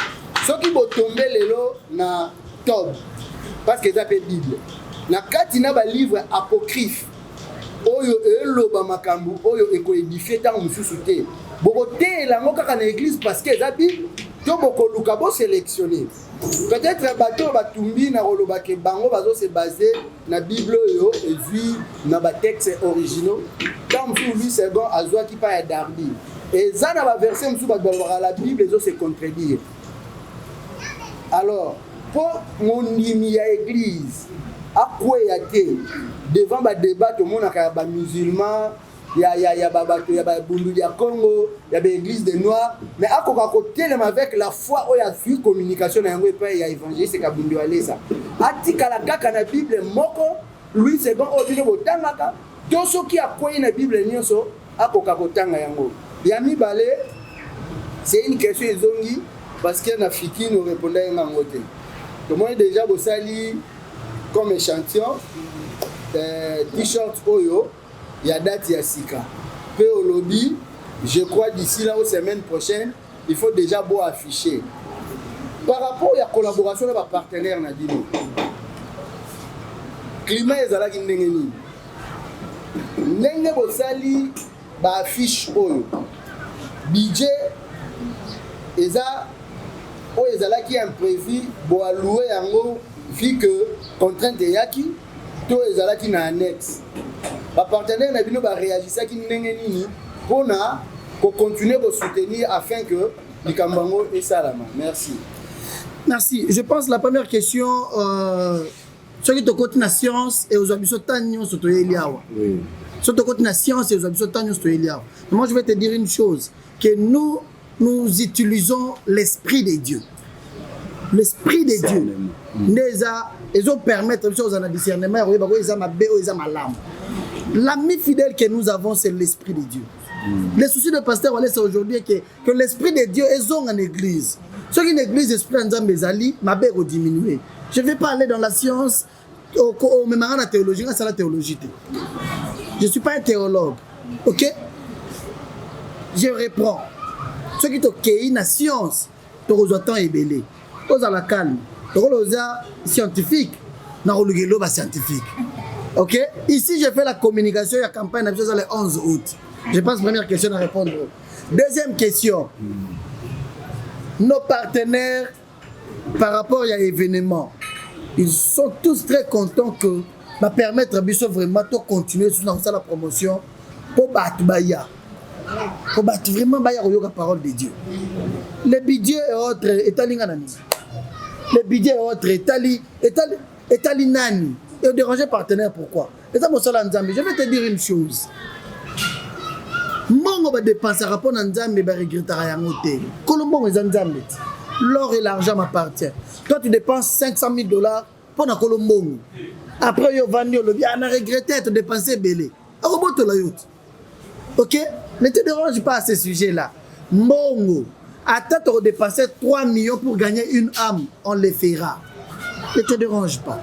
[SPEAKER 12] soki botombe lelo na tob parce que eza mpe bible na kati na balivre apocryphe oyo eloba makambo oyo ekoedifie ntango mosusu te bokoteyela yango kaka na église parce que eza bible to bokoluka bosélectionne peut-être bato oyo batumbi na koloba ke bango bazose base na bible oyo ezwi na batexte originaux ntango mosusu louis second azwaki mpa ya darby eza na baverset mosusu bato balobaka la bible ezose contredire alors mpo mondimi ya église akweya te devant badébat tomonaka ya bamusulman ya, ya, ya babato ya babundu ya congo ya baéglise de noir mais akoka kotelema avec la foi oyo azwi communication na yango epai ya évangéliste kabundu alesa atikala kaka na bible moko louis second oyo bino botangaka to soki akwei na bible nyonso akoka kotanga yango ya mibale c'est une question ezongi parce que na fiki no répondaki yango te tomoni déjà bosali comme échantillon euh, t-shirt oyo ya date ya sika mpe olobi je crois d'ici là ou semaine prochaine il faut déjà bo afficher par rapport ya collaboration na bapartenaire na bino climat ezalaki ndenge nini ndenge bosali baaffiche oyo budget eza oyo ezalaki imprévu boalloue yango vu que contrainte eyaki to ezalaki na annexe bapartenaire na bino bareagisaki ndenge nini mpona kocontinue kosoutenir afin que likambo yango esalama merci
[SPEAKER 1] merci je pense la première question euh, soki tokoti na science ekozwa biso temps nyonso toyeli awa soki tokoti na science ekozwa biso temps nyonso toyeli awa moi je vais te dire une chose que nous nous utilisons l'esprit de Dieu l'esprit de Dieu nde eza ezopermettre biso kozala na discernement ya koyeba oyo eza mabe oyo eza malamu l'ami fidèle que nous avons c'est l'esprit de Dieu mm. le souci de pasteur Walesa aujourd'hui est que, que l'esprit de Dieu ezonga na église soki na église esprit ya nzambe ezali mabe ekodiminue je vais pas aller dans la science omemaka na théologie nga asala théologie te je suis pas un théologue ok je reprends soki tokei na science tokozwa temps ebele ozala calme lokola oza scientifique nakoluka elo bascientifique ok ici je fais la communication ya campagne na biso eza le 11 août je pense première question na répondre deuxième question nos partenaires par rapport ya événement ils sont tous très contents que bapermettre biso vraiment to continuer susu na kosala promotion mpo bato baya mpo bato vraiment baya koyoka parole de dieu le budget et autres etali nga na nini le budget et autres etali etali etali nani edéranger partenaire pourquoi eza mosala ya nzambe je vais te dire une chose mbongo badépensaka mpo na nzambe baregretaka yango te kolo mbongo eza nzambe te l'or et l'argent m'appartient toi tu dépenses 500 000 dollars mpo na kolo mbongo après yo ovandi olobi ah na regrette todepense ebele akobotola yo te ok ne te dérange pas à ce sujet là mbongo ata tokodepense 3 millions pour gagner une âme on le fera ne te dérange pas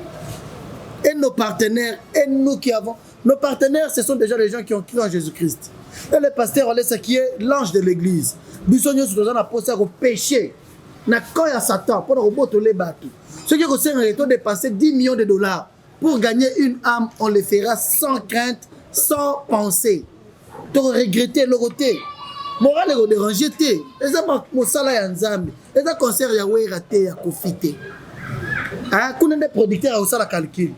[SPEAKER 1] et nos partenaires et nous qui avons nos partenaires ce sont déjà les gens qui ont cru en Jésus-Christ et le pasteur Walesa qui est l'ange de l'église biso nyonso toza na posa ya kopêche na camp ya Satan mpona kobotola bato soki ekosengaka to dépenser 10 millions de dollars pour gagner une âme on le fera sans crainte sans penser tokoregrete eloko te moral ekoderange te eza mosala ya nzambe eza concert ya wera te ya kofi te ah, kuna nde producteur akosala calcul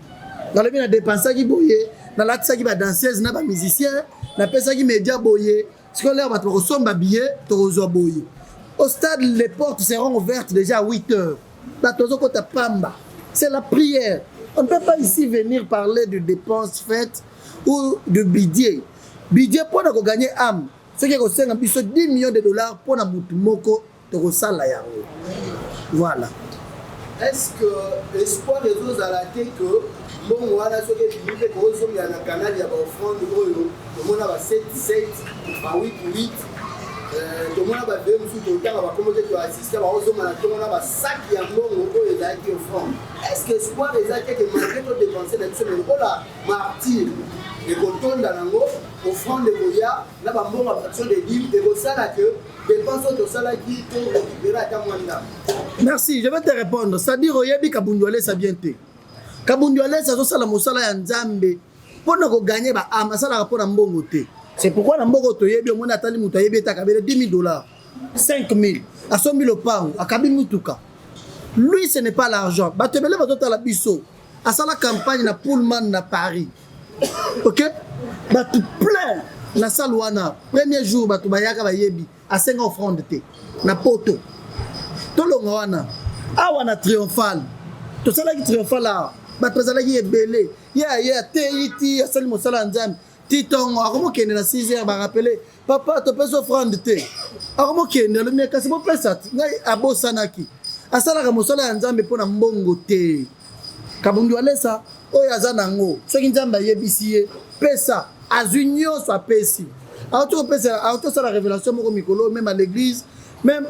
[SPEAKER 1] nalobi na dépensaki boye nalatisaki badanseuse na bamusicien napesaki média boye sikoyo lere bato bakosomba billet tokozwa boye au stade les portes seront ouvertes déjà à 8 heures bato bazokota pamba c'est la prière on ne peut pas ici venir parler de dépenses faites ou de budget budget mpo na koganye âme soki ekosenga biso 10 millions de dollars mpo na motu moko tokosala yango voilà
[SPEAKER 12] est-ce que espoir ezozala te que mbongo wana soki ebimi mpe kozongela na canal ya baoffrande oyo tomona ba 7 7 ba 8 8 tomona baveye mosusu totanga bakombo te toassiste baozonga na ntongo na basaki ya mbongo oyo ezalaki offrande est ce que espoir eza te ke malgré todepense na biso me lokola martyr ekotonda nango offrande ekoya na bambongo ya fraction de dime ekosala ke dépense oyo tosalaki to récupérer ata mwa ndambo
[SPEAKER 1] merci je vais te répondre c'est-à-dire oyebi kabundu alesa bien te kabundu alesa azosala mosala ya nzambe mpo na koganye baame asalaka mpo na mbongo te c'est pourquoi na mbongo toyebi omoni atali moto ayebi ete akabele 10 000 dollars 5 000 asombi lopango akabi mutuka lui ce n'est pas l'argent bato ebele bazotala biso asala campagne na pullman na paris ok bato plein na salle wana premier jour bato bayaka bayebi asenga offrande te na poto tolonga wana awa na triomphal tosalaki triomphal awa bato bazalaki ebele ye aye ateyi ti asali mosala ya nzambe ti ntongo akomokende na 6 heures barapele papa topesi offrande te akomokende alobi kasi bopesa ti ngai abosanaki asalaka mosala ya nzambe mpo na mbongo te kabundu alesa oyo aza nango soki nzambe ayebisi ye pesa azwi nyonso apesi auti kopesa auti kosala révélation moko mikolo même à l'église même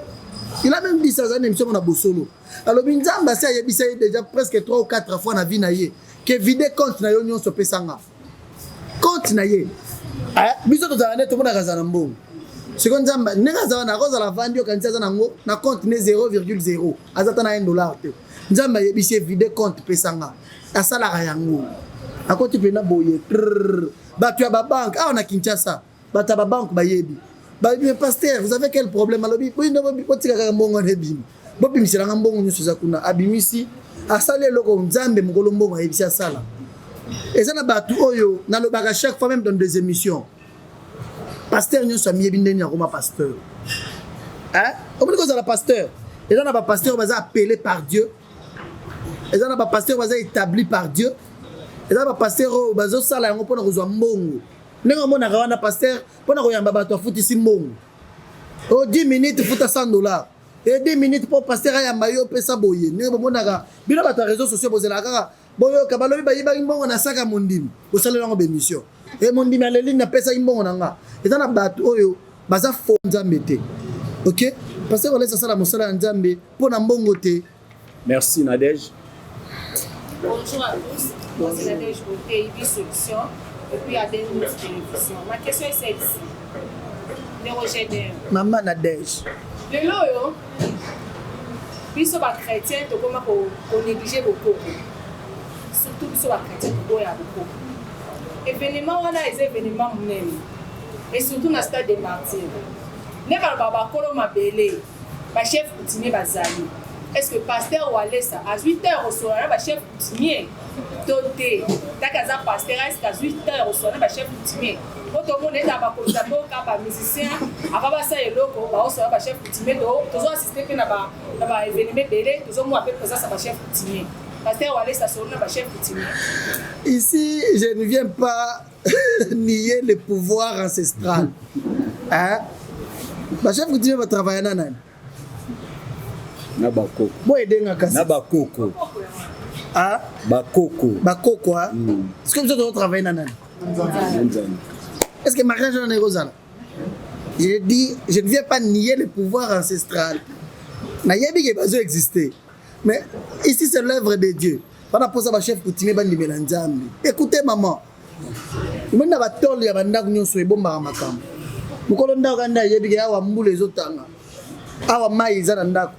[SPEAKER 1] il a même dit ça azali na émission moko na bosolo alobi nzambe asi ayebisa ye déjà presque 3 ou 4 fois na vie na ye Ke vide compte na yo nyonso pesa nga. Compte na ye. Eh, biso tozala nde tomonaka aza na mbongo. Sikoyo Nzambe ndenge aza wana akozala avandi okanisi aza nango na compte ne 0,0 aza ata na 1 dollar te. Nzambe ayebisi ye vide compte pesa nga. Asalaka yango. Akoti mpena boye. Bato ya babanke awa na Kinshasa, bato ya babanke bayebi. Bayebi mais pasteur, vous avez quel problème? Alobi botika kaka mbongo wana ebima. Bobimisela nga mbongo nyonso eza kuna. Abimisi, asali eloko Nzambe mokolo mbongo ayebisi asala. Eza na bato oyo nalobaka chaque fois même dans des émissions. Pasteur nyonso amiyebi ndenge akoma pasteur. Hein? Omoni kozala pasteur. Eza na ba pasteur baza appelé par Dieu. Eza na ba pasteur baza établi par Dieu. Eza na ba pasteur oyo bazosala yango mpona kozwa mbongo. Ndenge omonaka wana pasteur mpona koyamba bato afutisi mbongo. O 10 minutes futa 100 dollars. E 10 minutes mpo pasteur ayamba yo pesa boye. Ndenge bomonaka bino bato ya réseaux sociaux bozelaka kaka boyoka balobi bayibaki mbongo na saka mondimi bosalela yango bemission e mondimi aleli napesaki mbongo na nga eza na bato oyo baza fo nzambe te ok pasteur walesa asala mosala ya nzambe mpo na mbongo te.
[SPEAKER 8] Merci Nadège.
[SPEAKER 13] Bonjour à tous. Moi c'est Nadège Beauté, Ibi Solution, et puis Aden News Télévision. Ma question est celle-ci. Ndeko Gédéon.
[SPEAKER 1] Maman Nadège.
[SPEAKER 13] Lelo oyo biso ba chrétien tokoma ko négliger bokoko. Surtout biso ba chrétien toboya bokoko. Événement wana eza événement monene. Et surtout na stade des martyrs. Nde baloba bakolo mabele ba chef coutumier bazali. Est-ce que pasteur Walesa azwi temps ya kosolola na ba chef coutumier to te? Taki aza pasteur, est-ce que azwi temps ya kosolola na ba chef coutumier? Po tomona eza bakonzi ya mboka, ba musiciens avant basala eloko baosolola ba chef coutumier, tozo assister mpe na ba na ba événement ebele, tozomona mpe présence ya ba chef coutumier. Pasteur Walesa asolola na ba chef coutumier.
[SPEAKER 1] Ici, je ne viens pas nier le pouvoir ancestral. Hein? Ba chef coutumier ba travailler na nani?
[SPEAKER 8] Na bakoko.
[SPEAKER 1] Bo edenga kasi.
[SPEAKER 8] Na bakoko.
[SPEAKER 1] Ah?
[SPEAKER 8] Bakoko.
[SPEAKER 1] Bakoko ah. Mm. Est-ce que vous avez travaillé na nani?
[SPEAKER 8] Nzambe.
[SPEAKER 1] Est-ce que mariage na ekozala? Je dis, je ne viens pas nier le pouvoir ancestral. Nayebi ke bazo exister. Mais ici c'est l'œuvre de Dieu. Bana posa ba chef coutumier bandimela Nzambe. Écoutez maman. Omoni na batole ya bandako nyonso ebombaka makambo. Mokolo ndako kaka nde ayebi ke awa mbula ezotanga, awa mai eza na ndako,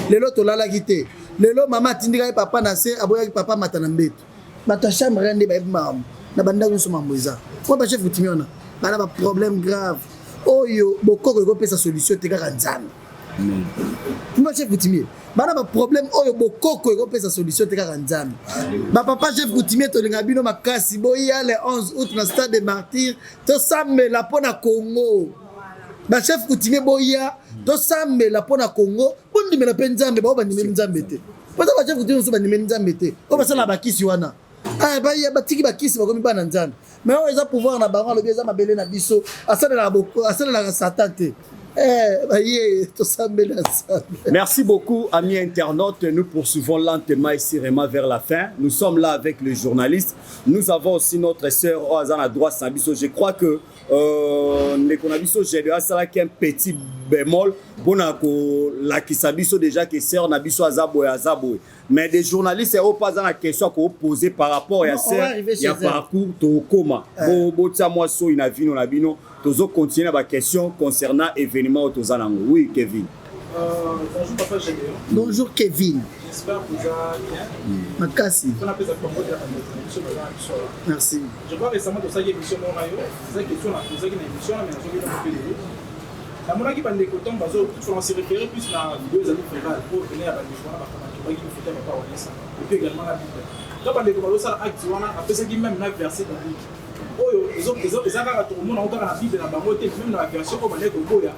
[SPEAKER 1] lelo tolalaki te, lelo mama atindikaki papa na se, aboyaki papa amata na mbeto. Bato ya chambre kaka nde bayebi makambo na bandako nyonso makambo eza. Mpo ba chef coutumier wana bana ba problème grave oyo bokoko ekopesa solution te kaka Nzambe. Ba chef coutumier bana ba problème oyo bokoko ekopesa solution te kaka Nzambe. Ba papa chef coutumier tolinga bino makasi, boya le 11 août na stade des martyrs tosambela mpo na Congo. Ba chef coutumier boya tosambela mpo na Congo, bondimela mpe Nzambe, bao bandimeli Nzambe te. Baza ba chef coutumier mosusu bandimeli Nzambe te, oyo basala bakisi wana. Ah, baya batiki bakisi bakomi bana Nzambe. Mais oyo eza pouvoir na bango, alobi eza mabele na biso, asalelaka Satan te. Eh, baye tosambela Nzambe.
[SPEAKER 8] Merci beaucoup, amis internautes. Nous poursuivons lentement et sûrement vers la fin. Nous sommes là avec le journaliste. Nous avons aussi notre sœur Oazana droit Sabiso. Je crois que ndeko na biso Gédéon asalaki un petit bémol mpona kolakisa biso déjà que sœur na biso aza boye aza boye. Mais des journalistes oyo mpe aza na question ya koposer par rapport ya sœur ya parcours tokoma. Botia mwa soi na vino na bino, tozo continuer na ba question concernant événement oyo toza nango. Oui, Kevin.
[SPEAKER 14] Bonjour papa Gédéon.
[SPEAKER 1] Bonjour Kevin.
[SPEAKER 14] J'espère que vous allez bien.
[SPEAKER 1] Makasi. Merci.
[SPEAKER 14] Je vois récemment que ça y est émission moko na yo, eza question na posaki na émission mais nazoki na mopele yo. Namonaki bandeko ntango bazo on se référer plus na vidéo ezali viral oyo pene ya bandeko wana bakamaki photo ya papa Walesa et puis également na Bible. Ntango bandeko bazosala acte wana bapesaki même na verset biblique oyo eza kaka tokomona yango kaka na Bible na bango te, même na version oyo bandeko koboya.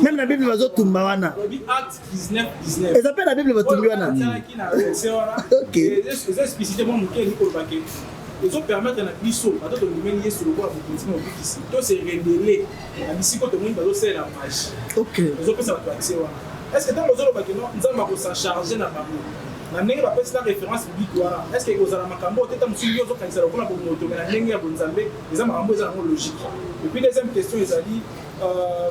[SPEAKER 1] Même na Bible bazotumba wana.
[SPEAKER 14] Balobi acte 19 19.
[SPEAKER 1] Eza mpe na Bible batumbi wana.
[SPEAKER 14] Oyo na verset wana.
[SPEAKER 1] Ok.
[SPEAKER 14] Eza explicité mwa moke elingi koloba ke ezopermettre na biso bato tondimeli Yesu lokola mokonzi mobikisi to se rebeller na bisika tomoni bazosalela magie.
[SPEAKER 1] Ok.
[SPEAKER 14] Ezopesa bato accès wana. Est-ce que ntango ozoloba ke non Nzambe akosa charger na bango na ndenge bapesi na référence biblique wana, est-ce que ekozala makambo oyo te ntango mosusu yo ozokanisa lokola bomoto mais na ndenge ya bonzambe eza makambo eza nango logique. Et puis deuxième question ezali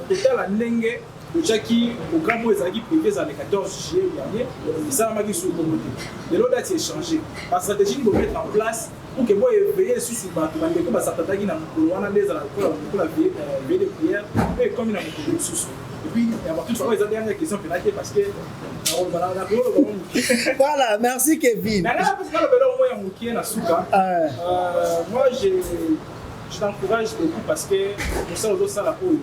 [SPEAKER 14] kotala ndenge totiaki programme oyo ezalaki prévu ezala le 14 juillet dernier, esalamaki sur bongo te. Lelo date echanger, ba stratégie nini bomettre en place Pour que bo éveiller lisusu bato, bandeko basatandaki na mokolo wana nde ezala lokola lokola veillée de prière mpe ekomi na mokolo mosusu. Et puis ya bato oyo eza dernière question mpena te parce que nakoloba nakoloba ngo moke.
[SPEAKER 1] Voilà, merci Kevin.
[SPEAKER 14] Na ngai napesi naloba eloko moko ya moke na suka. Moi je t'encourage beaucoup parce que mosala ozosala oyo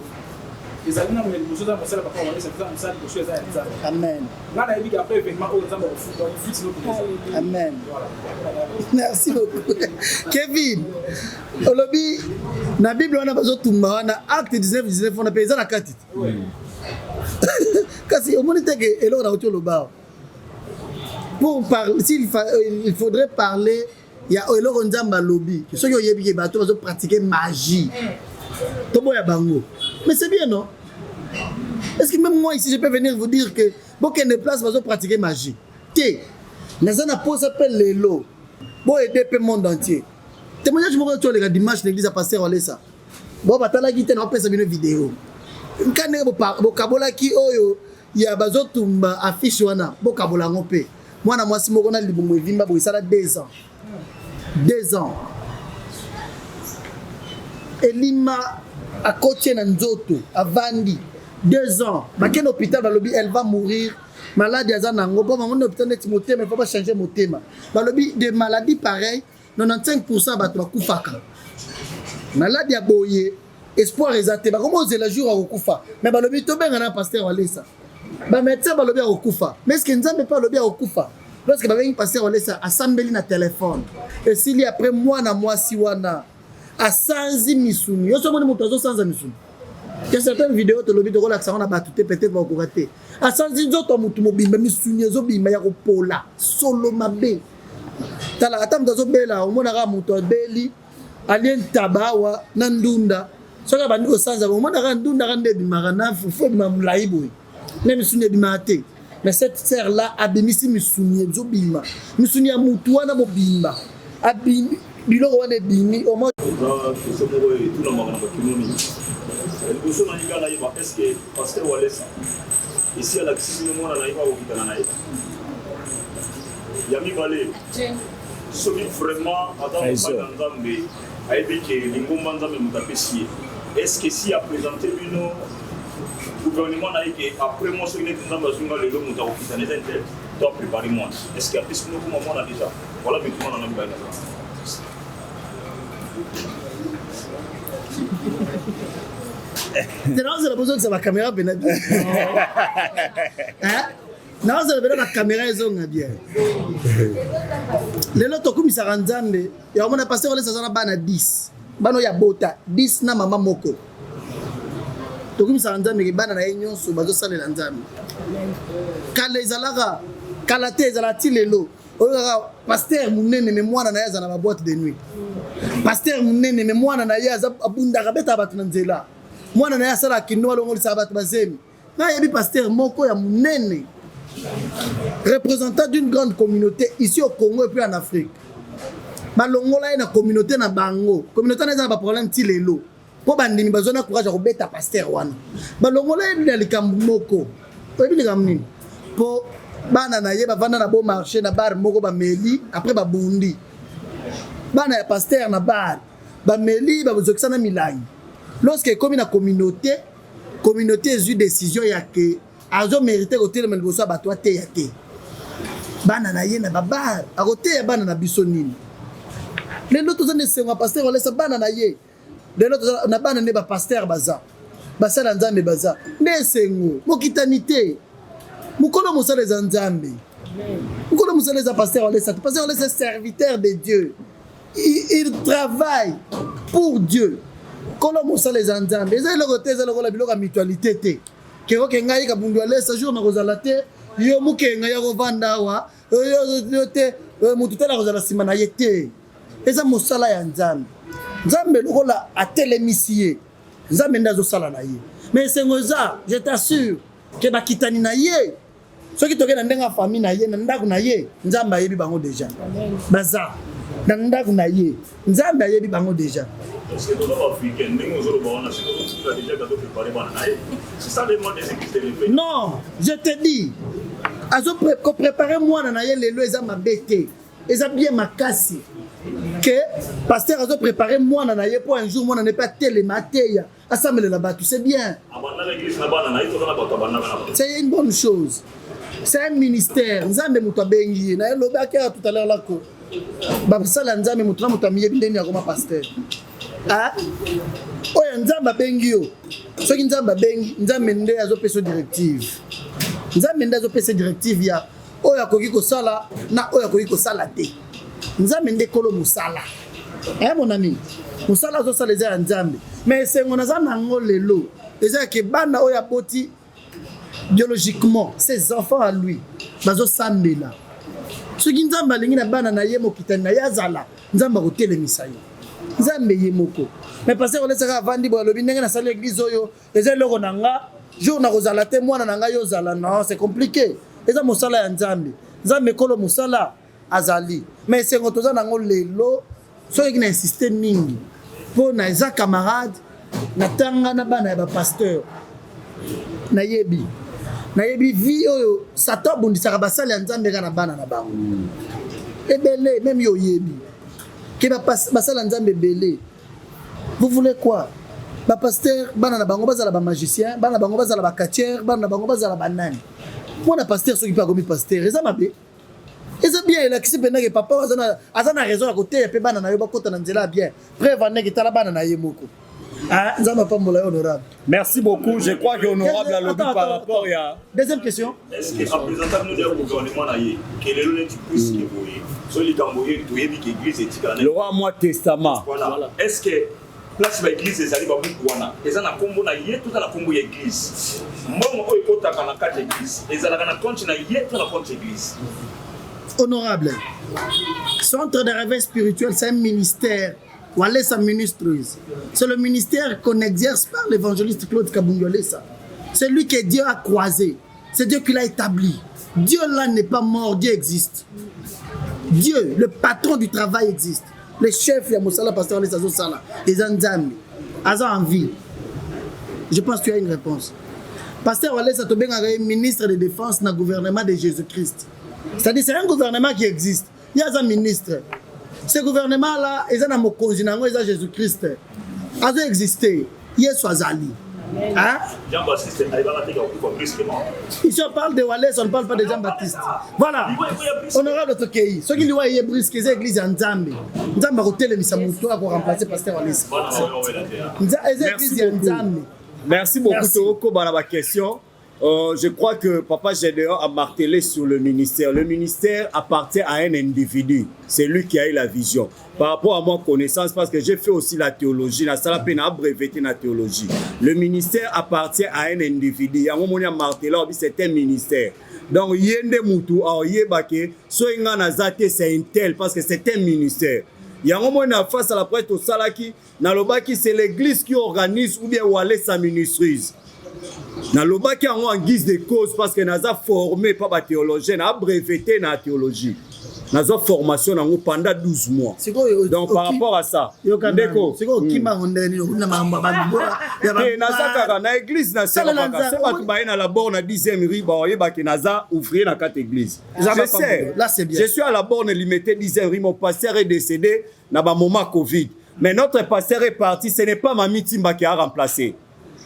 [SPEAKER 14] ezali nano ya liboso, eza mosala papa Walesa, eza mosala liboso eza ya Nzambe.
[SPEAKER 1] Amen.
[SPEAKER 14] Nga nayebi ke après événement oyo Nzambe akofuta futi no.
[SPEAKER 1] Amen.
[SPEAKER 14] Voilà.
[SPEAKER 1] Merci beaucoup. Kevin, olobi na Bible wana bazotumba wana acte 19 19 wana mpe eza na kati te. Kasi omoni te ke eloko nauti oloba awa. Pour parler, s'il fa, il faudrait parler ya eloko Nzambe alobi. Soki oyebi ke bato bazo pratiquer magie. Toboya bango. Mais c'est bien non? Est-ce que même moi ici je peux venir vous dire que bokende place bazo pratiquer magie? Te. Naza na posa pe lelo. Bo aider pe monde entier. Témoignage moko to leka dimanche l'église ya pasteur Walesa. Bo batalaki te na opesa bino vidéo. Nka ndenge bokabolaki oyo ya bazotumba affiche wana bokabola yango mpe mwana mwasi moko na libumu evimba boye esala 2 ans 2 ans elima akotie na nzoto avandi 2 ans bakende hôpital balobi elle va mourir maladi aza nango mpo bango na hôpital neti motema il faut bachange motema balobi de maladie pareil 95% ya bato bakufaka maladi ya boye espoir eza te bakomi ozela jour akokufa mais balobi tobenga na pasteur Walesa bamédecin balobi akokufa mais est-ce que Nzambe mpe alobi akokufa lorsque babengi pasteur Walesa asambeli na telefone esili après mwana mwasi wana asanzi misuni yo soki omoni moto azosanza misuni ya certaines vidéos tolobi tokolakisa yango na bato te peut-être bakokoka te asanzi nzoto ya motu mobimba misuni ezobima ya kopola solo mabe tala ata moto azobela omonaka moto abeli alie ntaba awa na ndunda soki abandi kosanza omonaka ndunda kaka nde ebimaka na fufu ebima molai boye nde misuni ebimaka te mais cette sœur là abimisi misuni ezobima misuni ya motu wana mobimba abimi biloko wana ebimi omo
[SPEAKER 15] eza question moko etunamaka na bakino mingi liboso na linga nayeba est ce que pasteur Walesa esi alakisi bino mwana na ye akokitana na ye ya mibale soki vraiment aza mobali na Nzambe ayebi ke lingomba Nzambe moto apesi ye est ce que si apresente bino gouvernement na ye ke après moi soki neti Nzambe azwi nga lelo moto akokitana eza intel to aprépare mwana est ce que apesi bino koma mwana déjà voilà mituna na nga mibale naza.
[SPEAKER 1] Te naozela bozongisa bakamera mpena bien naozela mpena bakamera ezonga bien lelo tokumisaka Nzambe ya komona pasteur Walesa aza na bana 10 bana oyo abota 10 na mama moko tokumisaka Nzambe ke bana na ye nyonso bazosalela Nzambe kala ezalaka kala te ezalaka ti lelo oyo kaka pasteur monene me mwana na ye aza na baboite de nuit pasteur monene me mwana na ye aza abundaka abetaka bato na nzela mwana na ye asalaka kindo alongolisaka bato bazemi nayebi pasteur moko ya monene représentant d'une grande communauté ici au Congo et puis en Afrique balongola ye na communauté na bango communauté na eza na baproblème ti lelo mpo bandimi bazwa na courage ya kobeta pasteur wana balongola ye na likambo moko oyebi likambo nini mpo bana na ye bavanda na beau marché na bar moko bameli après babundi bana ya pasteur na bar bameli bazokisa na milangi lorsque ekomi na communauté communauté ezwi décision ya ke azomérite kotelema liboso ya bato ateya te bana na ye na babar akoteya bana na biso nini lelo toza na esengo ya pasteur Walesa bana na ye lelo toza na bana nde bapasteur baza basala Nzambe baza nde esengo mokitani te mokolo mosala eza Nzambe mokolo mosala eza pasteur Walesa te pasteur Walesa serviteur de Dieu il travaille pour Dieu kolo mosala eza Nzambe eza eloko te eza lokola biloko ya mutualité te kekoke ngai Kabundu Walesa jour nakozala te yo mokenga ya kovanda awa yo te motu te nakozala nsima na ye te eza mosala ya Nzambe Nzambe lokola atelemisi ye Nzambe nde azosala na ye mais esengo eza je t'assure ke bakitani na ye soki tokei na ndenge ya famille na ye na ndako na ye Nzambe ayebi bango déjà baza na ndako na ye Nzambe ayebi bango déjà.
[SPEAKER 15] Parce que toza baafricain ndenge ozoloba wana sikoyo déjà kazo préparé bana na ye c'est ça le monde des églises de réveil.
[SPEAKER 1] Non, je te dis azo koprépare mwana na ye lelo eza mabe te eza bien makasi. Que pasteur azo préparer mwana na ye mpo un jour mwana na ye mpe atelema ateya asambelela bato, c'est bien.
[SPEAKER 15] Abandaka église na bana na ye, toza na bato abandaka na bango.
[SPEAKER 1] C'est une bonne chose, c'est un ministère. Nzambe moto abengi ye na ye. Lobaki awa tout à l'heure lako basala Nzambe, moto na moto amiyebi ndenge akoma pasteur. Ah? Oyo Nzambe abengi yo, soki Nzambe abengi, Nzambe nde azopesa yo directive, Nzambe nde azopesa directive ya oyo akoki kosala na oyo akoki kosala te. Nzambe nde kolo mosala. Eh, mon ami, mosala azosala eza ya Nzambe. Mais esengo naza nango lelo eza yake bana oyo aboti biologiquement, ses enfants à lui, bazosambela. Soki Nzambe alingi na bana na ye, mokitani na ye azala, Nzambe akotelemisa ye, Nzambe ye moko. Mais pasteur olesaka avandi boye, alobi ndenge nasali église oyo eza eloko na nga, jour nakozala te, mwana na ngai ozala. Non, c'est compliqué. Eza mosala ya Nzambe, Nzambe ekolo mosala azali. Mais esengo toza nango lelo, soki na insiste mingi mpo na eza camarade natanga na bana ya bapasteur, nayebi vie oyo Satan abundisaka basali ya Nzambe kaka na bana na bango ebele. Même yo oyebi ke basali ya Nzambe ebele. Vous voulez quoi? Bapasteur, bana na bango bazala bamagicien, bana na bango bazala bacatcheur, bana na bango bazala banani? Mwana pasteur soki mpe akomi pasteur, eza mabe? Eza bien. Elakisi mpendake papa oyo aza na raison ya koteya mpe bana na yo bakota na nzela ya bien. Preuve andenge tala bana na ye moko. Ah, Nzambe apambola yo, honorable.
[SPEAKER 8] Merci beaucoup. Je crois que honorable alobi
[SPEAKER 1] Attends,
[SPEAKER 8] par
[SPEAKER 1] attends,
[SPEAKER 8] rapport ya
[SPEAKER 1] deuxième question.
[SPEAKER 15] Est ce que aprésenta bino deya gouvernement na ye ke lelo neti puisque boye so likambo ye toyebi ke église etikala
[SPEAKER 8] le roi moi testament?
[SPEAKER 15] Voilà. Est ce que place baeglise ezali, babuku wana eza na nkombo na ye to eza na nkombo ya église? Mbongo oyo ekotaka na kati ya église ezalaka na compte na ye to na compte ya église?
[SPEAKER 1] Honorable, Centre de réveil spirituel, c'est un ministère. Walesa Ministries. C'est le ministère qu'on exerce par l'évangéliste Claude Kabungi Walesa. C'est lui que Dieu a croisé. C'est Dieu qui l'a établi. Dieu là n'est pas mort, Dieu existe. Dieu, le patron du travail existe. Le chef ya mosala pasteur Walesa azosala eza Nzambe. Aza en vie. Je pense que tu as une réponse. Pasteur Walesa tobengaka ye ministre de défense na gouvernement de Jésus-Christ. C'est-à-dire, c'est un gouvernement qui existe. Ye aza ministre. Ce gouvernement là eza na mokonzi na yango, eza Jésus-Christ. Azo existe. Yesu azali. Hein?
[SPEAKER 15] Jean-Baptiste ayebaka te kokufa brusquement.
[SPEAKER 1] Ici on parle de Walesa, on ne parle pas de Jean-Baptiste. Voilà. Honorable Tokei, soki liwa eye brusque, eza église ya Nzambe. Nzambe akotelemisa moto akoremplacer pasteur Walesa. Eza église ya Nzambe.
[SPEAKER 8] Merci beaucoup. Toko na ba question. Je crois que Papa Gédéon a martelé sur le ministère. Le ministère appartient à un individu. C'est lui qui a eu la vision. Par rapport à ma connaissance, parce que j'ai fait aussi la théologie, la salle a breveté la théologie. Le ministère appartient à un individu. Il y a un moment où il a martelé, c'est un ministère. Donc, ye nde mutu, ayeba ke, soki nga naza te, c'est un tel, parce que c'est un ministère. Il y a un moment où face à la presse, au Salaki, nalobaki, c'est l'église qui organise ou bien Walesa Ministries. Nalobaki yango en guise de cause parce que naza formé pa bathéologien, na breveté na théologie, nazwa formation nango pendant 12 mois. Donc par rapport à ça, ndeko,
[SPEAKER 1] sikoyo okima ndeni na makambo ya
[SPEAKER 8] te, naza kaka na église, naservaka se bato baye na la borne na 10e rue, baoyebaki naza ouvrier na kati église. Je sais.
[SPEAKER 1] Là, c'est bien.
[SPEAKER 8] Je suis à la borne Limete 10e rue. Mon pasteur est décédé na bamoment Covid, mais notre pasteur est parti, ce n'est pas Mami Timba qui a remplacé.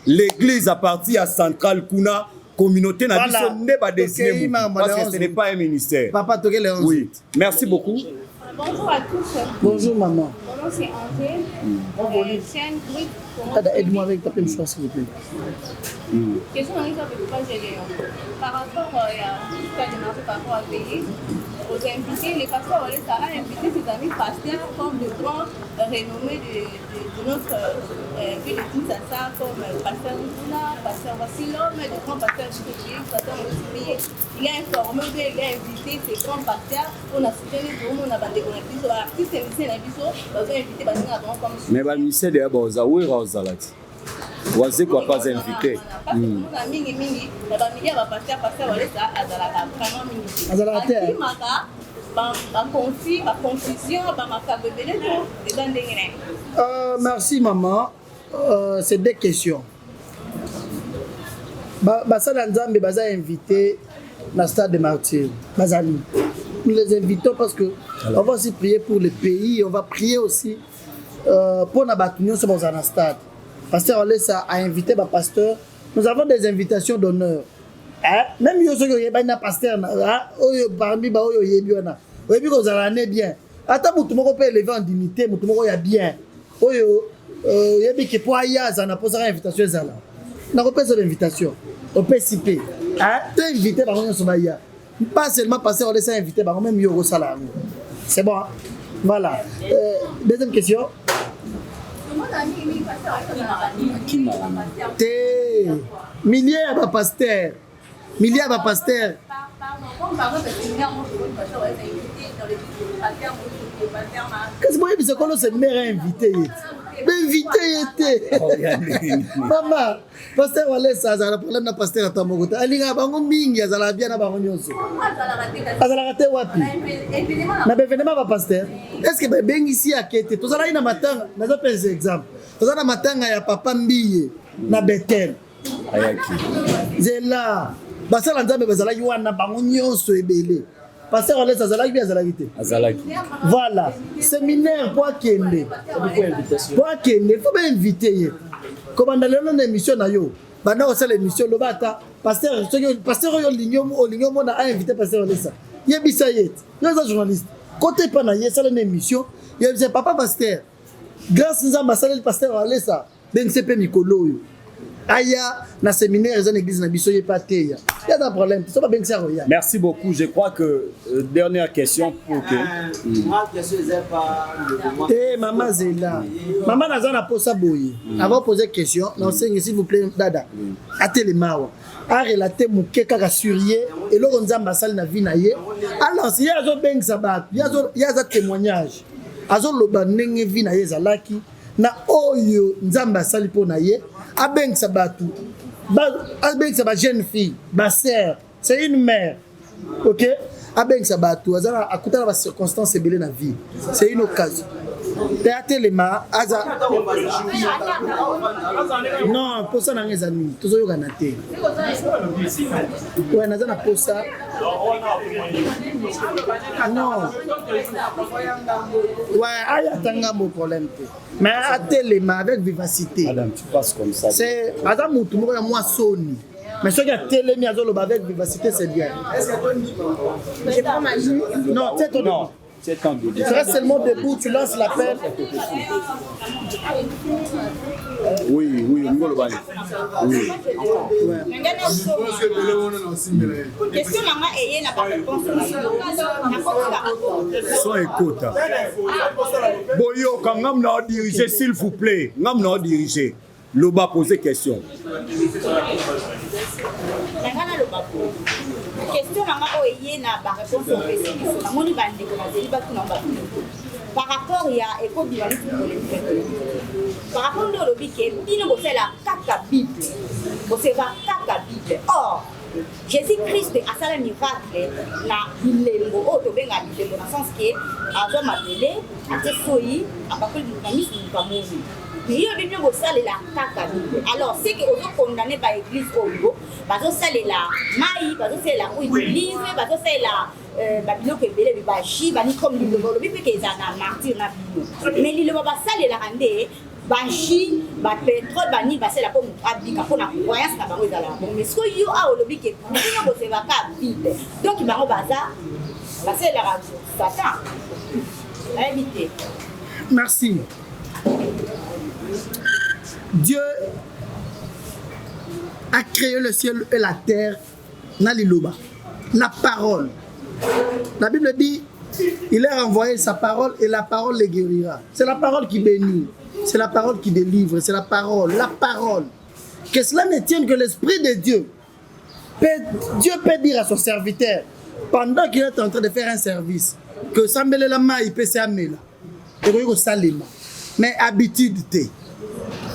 [SPEAKER 8] L'église a parti à centrale kuna, communauté na biso nde badésigné, parce que ce n'est pas un ministère.
[SPEAKER 1] Papa Tokele.
[SPEAKER 8] Oui, merci beaucoup.
[SPEAKER 16] Bonjour à tous.
[SPEAKER 1] Bonjour maman.
[SPEAKER 16] Mon nom c'est Angèle. Chaîne Brut.
[SPEAKER 1] Tada, aide-moi avec ta peine, s'il vous plaît.
[SPEAKER 16] Question dans les pas Gédéon. Par rapport à ce démarché, par rapport à payer, aux invités, les pasteurs Walesa a invité ses amis pasteurs comme de grands renommés de notre ville de Kinshasa, comme pasteur Nkouna, pasteur Vassilom, de grands pasteurs du pasteur Moussi. Il a informé, il a invité ces grands pasteurs pour nous soutenir, pour nous avoir des artistes et musiciens, ils ont invité comme
[SPEAKER 8] Mais bamusicien deya baoza wera ozala ti wazekwa pas invité.
[SPEAKER 16] Parce que mingi mingi na bamili ya bapasteur, pasteur Walesa azalaka vraiment mingi te.
[SPEAKER 1] Azalaka te.
[SPEAKER 16] Akimaka baconflit, baconfusion, bamakambo ebele to eza ndenge na ye.
[SPEAKER 1] Merci maman. C'est deux questions. Basala Nzambe baza invité na stade de Martyr. Bazali. Nous les invitons parce que On va aussi prier pour le pays, on va prier aussi pour na bato nyonso bazala na stade. Pasteur Walesa a invité ba pasteur. Nous avons des invitations d'honneur. Hein? Même yo soki oyebani na pasteur oyo parmi ba oyo oyebi wana. Oyebi kozala ne bien. Ata mutu moko pe élevé en dignité, mutu moko ya bien. Oyo oyebi ke po aya azala na posaka invitation ezala. Nakopesa l'invitation. Opesi pe. Hein? To invité bango nyonso baya. Pas seulement pasteur Walesa invité bango même yo okosala yango. C'est bon. Hein? Voilà. Deuxième question. Te milliers ya ba pasteur, milliers ya ba pasteur. Kasi boyebisa kolo séminaire a invité ye te. Bainvité ye te. Mama, pasteur Walesa azala problème na pasteur ata moko te. Alingaka bango mingi, azalaka bien na bango nyonso. Azalaka te wapi? Na ba événement ba pasteur. Est-ce que babengisi ake te? Tozalaki na matanga, nazopesa exemple. Toza na matanga ya papa Mbiye na Bethel.
[SPEAKER 8] Ayaki.
[SPEAKER 1] Nzela basala Nzambe bazalaki wana bango nyonso ebele. Pasteur Walesa azalaki bi azalaki te.
[SPEAKER 8] Azalaki.
[SPEAKER 1] Voilà, séminaire po akende. Po akende, faut ba inviter ye. Kobanda lelo na émission na yo. Banda kosala émission loba ata pasteur soki pasteur oyo olingi olingi omona a invité pasteur Walesa. Yebisa ye. Yo oza journaliste. Kote pa na ye sala na émission. Yebisa papa pasteur. Grâce Nzambe asaleli pasteur Walesa. Bengise pe mikolo oyo. Aya na séminaire eza na église na biso ye pa teya. Y a un problème. So ba bengisa roya.
[SPEAKER 8] Merci beaucoup. Je crois que dernière question pour que
[SPEAKER 1] Te mama Zela. Mama naza na posa boye. Avant poser question, na osengi s'il vous plaît dada. Atelema awa. A relater moke kaka sur ye eloko Nzambe asali na vie na ye. Alors ye azobengisa bato, ye aza témoignage. Azoloba ndenge vie na ye ezalaki na oyo Nzambe asali mpo na ye, abengisa bato, abengisa ba jeune fille, ba sœur, c'est une mère. OK? Abengisa bato, aza akutana ba circonstances ebele na vie. C'est une occasion. Te atelema aza non posa na nga eza nini tozoyokana te ouais naza na posa non ouais aya ata ngambo problème te mais atelema avec vivacité.
[SPEAKER 8] Madame, tu passes comme ça.
[SPEAKER 1] C'est aza mutu moko ya mwa soni. Mais soki atelemi azoloba avec vivacité, c'est bien. Non, tiens-toi debout.
[SPEAKER 8] Tiens-toi debout.
[SPEAKER 1] Tu restes seulement debout, tu lances l'appel.
[SPEAKER 8] Oui, oui, Ngolo Bani. Oui.
[SPEAKER 5] Question na nga eye na ba réponse na yo.
[SPEAKER 8] Son écoute. Boyoka ngam na diriger s'il vous plaît. Ngam na diriger. Loba poser question.
[SPEAKER 5] Nanga naloba boye. Question na nga oyo eye na ba réponse opesi biso. Namoni bandeko bazeli batuna batuna. Par rapport ya ekobima neti polémique. Par rapport nde olobi ke bino bosala kaka Bible. Boseva kaka Bible. Or, Jésus-Christ asala miracle na bilembo oyo tobenga bilembo na sens ke azwa mabele atie soyi apakoli moto na miso moto amoni. Mais yo bino bosalela kaka Bible. Alors c'est que ozo condamner ba église oyo bazosalela mai, bazosalela huile d'olive, bazosalela ba biloko ebele ba jus, ba ni comme liloba olobi mpe ke eza na martyr na bino. Mais liloba basalelaka nde ba jus, ba pétrole, ba nini basalela mpo moto abika mpo na croyance na bango ezalaka bongo. Mais soki yo awa olobi ke bino bozelaka Bible, donc bango baza basalelaka Satan. Nayebi te.
[SPEAKER 1] Merci. Dieu a créé le ciel et la terre na liloba, la parole. La Bible dit, il a envoyé sa parole et la parole les guérira. C'est la parole qui bénit, c'est la parole qui délivre, c'est la parole, la parole. Que cela ne tienne que l'Esprit de Dieu. Dieu peut dire à son serviteur, pendant qu'il est en train de faire un service, que sambelela mai pese amela. Ekoki kosalema. Mais habitude te.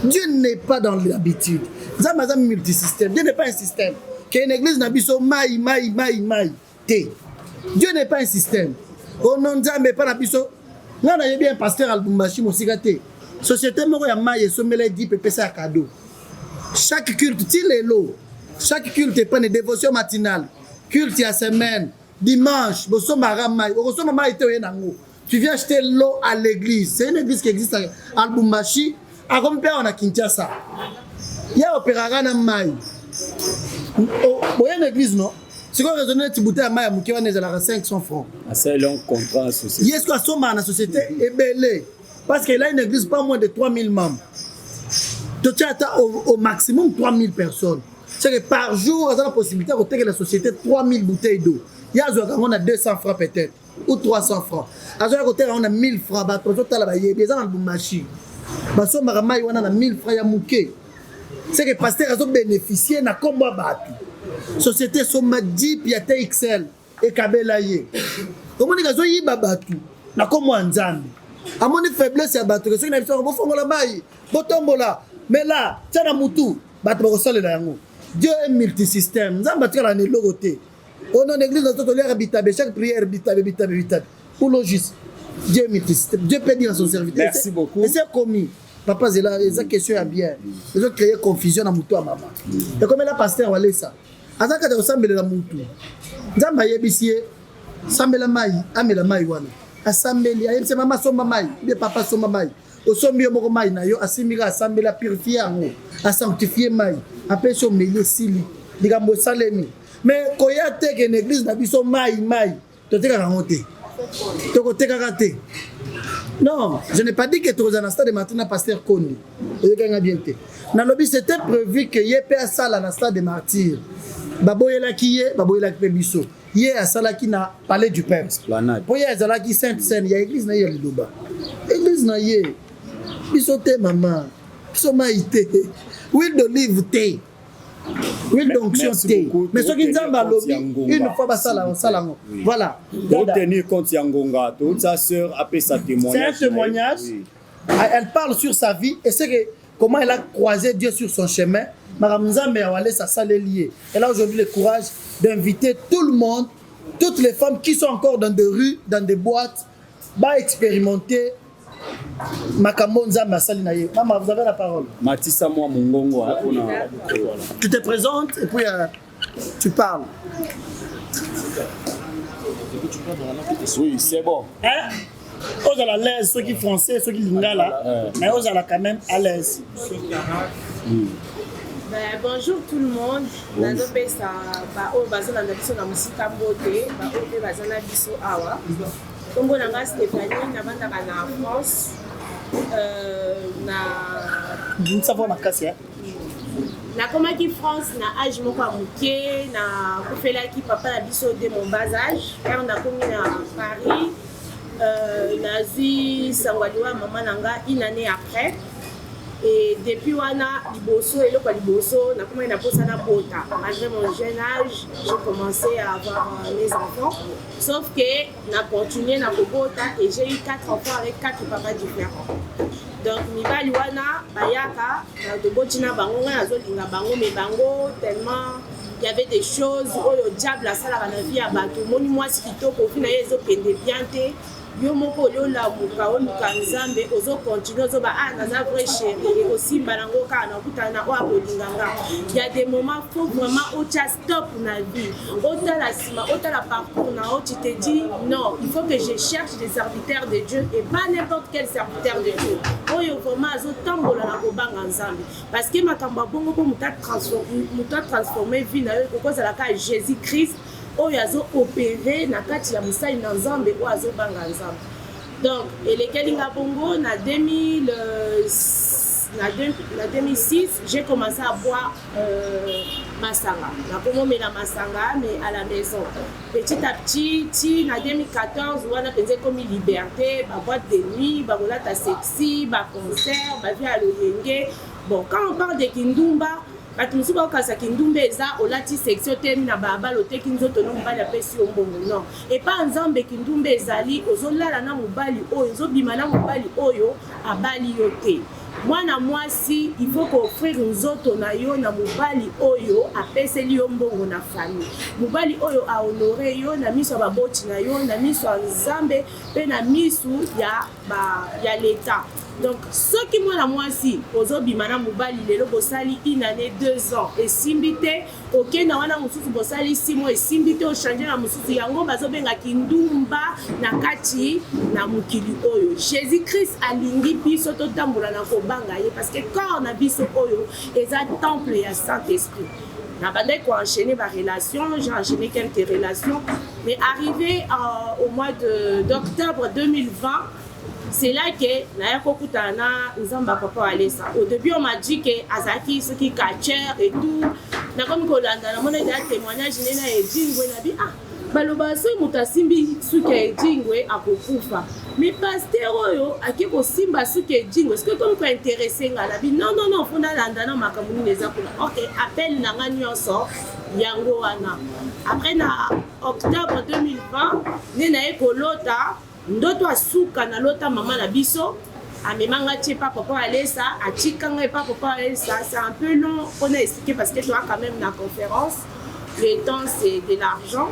[SPEAKER 1] Dieu n'est pas dans l'habitude. Nzambe aza multisystème. Dieu n'est pas un système. Que une église na biso mai mai mai mai te. Dieu n'est pas un système. Oh non Nzambe pa na biso. Nga nayebi un pasteur à Lubumbashi mosika te. Société moko ya mai esombela ye dip epesa ya cadeau. Chaque culte ti lelo, chaque culte epa na dévotion matinale, culte ya semaine. Dimanche, bosombaka mai. Okosomba mai te oye nango. Tu viens acheter l'eau à l'église. C'est une église qui existe à Lubumbashi. Akomi mpe awa na Kinshasa. Ye opéraka na mai. Boye na église non? Sikoyo raisonne neti bouteille ya mai ya moke wana ezalaka 500 francs.
[SPEAKER 8] Asali un contrat na société.
[SPEAKER 1] Ye soki asombaka na société ebele. Parce qu'il a une église pas moins de 3000 membres. Totia ata au, au maximum 3000 personnes. C'est que par jour, aza na possibilité ya kotekela société 3000 bouteilles d'eau. Ye azwaka yango na 200 francs peut-être ou 300 francs. Azwaka koteka yango na 1000 francs, bato bazotala bayebi eza na Lubumbashi. Basombaka mai wana na 1000 francs ya moke. C'est que pasteur azo bénéficier na kombo ya bato. Société esomba jeep ya TXL ekabela ye. Omoni azoyiba bato na kombo ya Nzambe. Amoni faiblesse ya bato ke soki na biso bofongola mai, botombola, mela, tia na mutu, bato bakosalela yango. Dieu est multisystème. Nzambe atikala na eloko te. Oh non, l'église na toliaka bitabe, chaque prière bitabe, bitabe, bitabe. Pour logis. Dieu est multisystème. Dieu peut dire à son serviteur.
[SPEAKER 8] Merci beaucoup.
[SPEAKER 1] Et c'est commis. Papa Zela, eza question ya bien. Ezo créer confusion na mutu ya mama. Ekomela pasteur Walesa. Aza kati ya kosambelela mutu. Nzambe ayebisi ye sambela mai, amela mai wana. Asambeli, ayebisi mama somba mai, bien papa somba mai. Osombi yo moko mai na yo, asimbi kaka asambeli, apurifie yango, asanctifie mai, apesi omeli esili. Likambo esalemi. Mais koya te ke na église na biso mai mai totekaka yango te. Tokotekaka te. Non, je n'ai pas dit que tokozala na stade de martyr na pasteur Konde. Oyokaki nga bien te. Nalobi c'était prévu que ye pe asala na stade de martyr. Baboyelaki ye, baboyelaki pe biso. Ye asalaki na palais du peuple. Po ye azalaki sainte seine ya église na ye ya liloba. Église na ye. Biso te mama. Biso mai te. Huile d'olive te. Huile d'onction te. Mais soki Nzambe alobi une fois basala osala yango. Voilà.
[SPEAKER 8] To tenir compte ya ngonga, to sa sœur apesa témoignage.
[SPEAKER 1] C'est un témoignage. Oui. Elle parle sur sa vie et c'est que comment elle a croisé Dieu sur son chemin. Makambo Nzambe ya Walesa asaleli ye. Elle a aujourd'hui le courage d'inviter tout le monde, toutes les femmes qui sont encore dans des rues, dans des boîtes, ba expérimenter makambo Nzambe asali na ye. Maman, vous avez la parole.
[SPEAKER 8] Matisa mwa mongongo hein, pona
[SPEAKER 1] Tu te présentes et puis euh, tu parles.
[SPEAKER 8] Oui, c'est bon.
[SPEAKER 1] Hein? Ozala à l'aise, ceux qui français, ceux qui lingala, mais ozala quand même à l'aise.
[SPEAKER 13] Ben, bonjour tout le monde. Nazopesa baoyo bazolanda biso na mosika mbote, baoyo mpe baza na biso awa. Kombo na nga Stéphanie, navandaka na France. Euh, na
[SPEAKER 1] Savoir makasi hein.
[SPEAKER 13] Nakomaki France na age moko ya moke, nakufelaki papa na biso de mon bas âge. Car nakomi na Paris, euh, nazwi sango ya liwa ya mama na nga une année après. Et depuis wana liboso eloko ya liboso nakomaki na posa nabota. Malgré mon jeune âge, j'ai commencé à avoir euh, mes enfants. Sauf que na continué na kobota et j'ai eu quatre enfants avec quatre papas différents. Donc mibali wana bayaka na toboti na bango ngai nazolinga bango mais bango tellement il y avait des choses oyo diable asalaka na vie ya bato omoni mwasi kitoko vi na ye ezokende bien te yo moko olie olamuka oluka nzambe ozo continue ozoba ah naza vrai chéri ekosimba nango kaka nakutana na oyo akolinga nga ya des moments faut vraiment otya stop na vie otala nsima otala parcours na yo tu te dis non il faut que je cherche des serviteurs de Dieu et pas n'importe quel serviteur de Dieu oyo vraiment azotambola na kobanga nzambe parce que makambo ya bongo mpo moto atransforme vie na yo ekoki kozala kaka Jésus Christ oyo azo opere na kati ya mosali na Nzambe oyo azo banga Nzambe. Donc elekeli nga bongo na 2000 euh, na, na 2006 j'ai commencé à boire euh, masanga. Nakomomela masanga mais à la maison. Petit à petit ti na 2014 wana mpenza ekomi liberté, ba boîte de nuit, bakolata sexy, ba concert, ba vie ya loyenge. Bon, quand on parle de kindumba Bato mosusu bakokanisa kindumba eza olati sexy otelemi na balabala oteki nzoto no mobali apesi yo mbongo non epa ya nzambe kindumba ezali ozolala na mobali oyo ozobima na mobali oyo abali yo te mwana mwasi il faut ko offrir nzoto na yo na mobali oyo apeseli yo mbongo na famille mobali oyo a honore yo na miso ya baboti na yo na miso ya nzambe mpe na miso ya ba ya l'etat. Donc soki mwana mwasi ozobima na mobali lelo, bosali une année, 2 ans, esimbi te, okenda wana mosusu, bosali 6 mois, esimbi te, ochange na mosusu. Yango bazobenga kindumba na kati na mokili oyo. Jésus Christ alingi biso totambola na kobanga ye, parce que corps na biso oyo eza temple ya Saint Esprit. Nabandaki koenchaîner barelation, j'ai enchaîné quelques relations, mais arrivé au mois d'octobre 2020, c'est là que naya kokutana na Nzambe ya papa Walesa. Au début, on m'a dit que azalaki soki catcheur et tout. Nakomi kolanda, namoni ete témoignage nde na Edingwe. Nabi ah, baloba soki moto asimbi suki ya Edingwe akokufa, mais pasteur oyo ake kosimba suki ya Edingwe, soki ekomi kointéresser nga, nabi non, non, non, faut nalanda na makambo nini eza kuna. Ok, appel na nga nyonso yango wana. Après, na octobre 2020, nde naye kolota ndoto asuka. Nalota mama na biso amemanga tie pa papa Walesa, atikanga epa papa Walesa. C'est un peu long mpona expliquer, parce que toa quand même na conférence, le temps c'est de l'argent.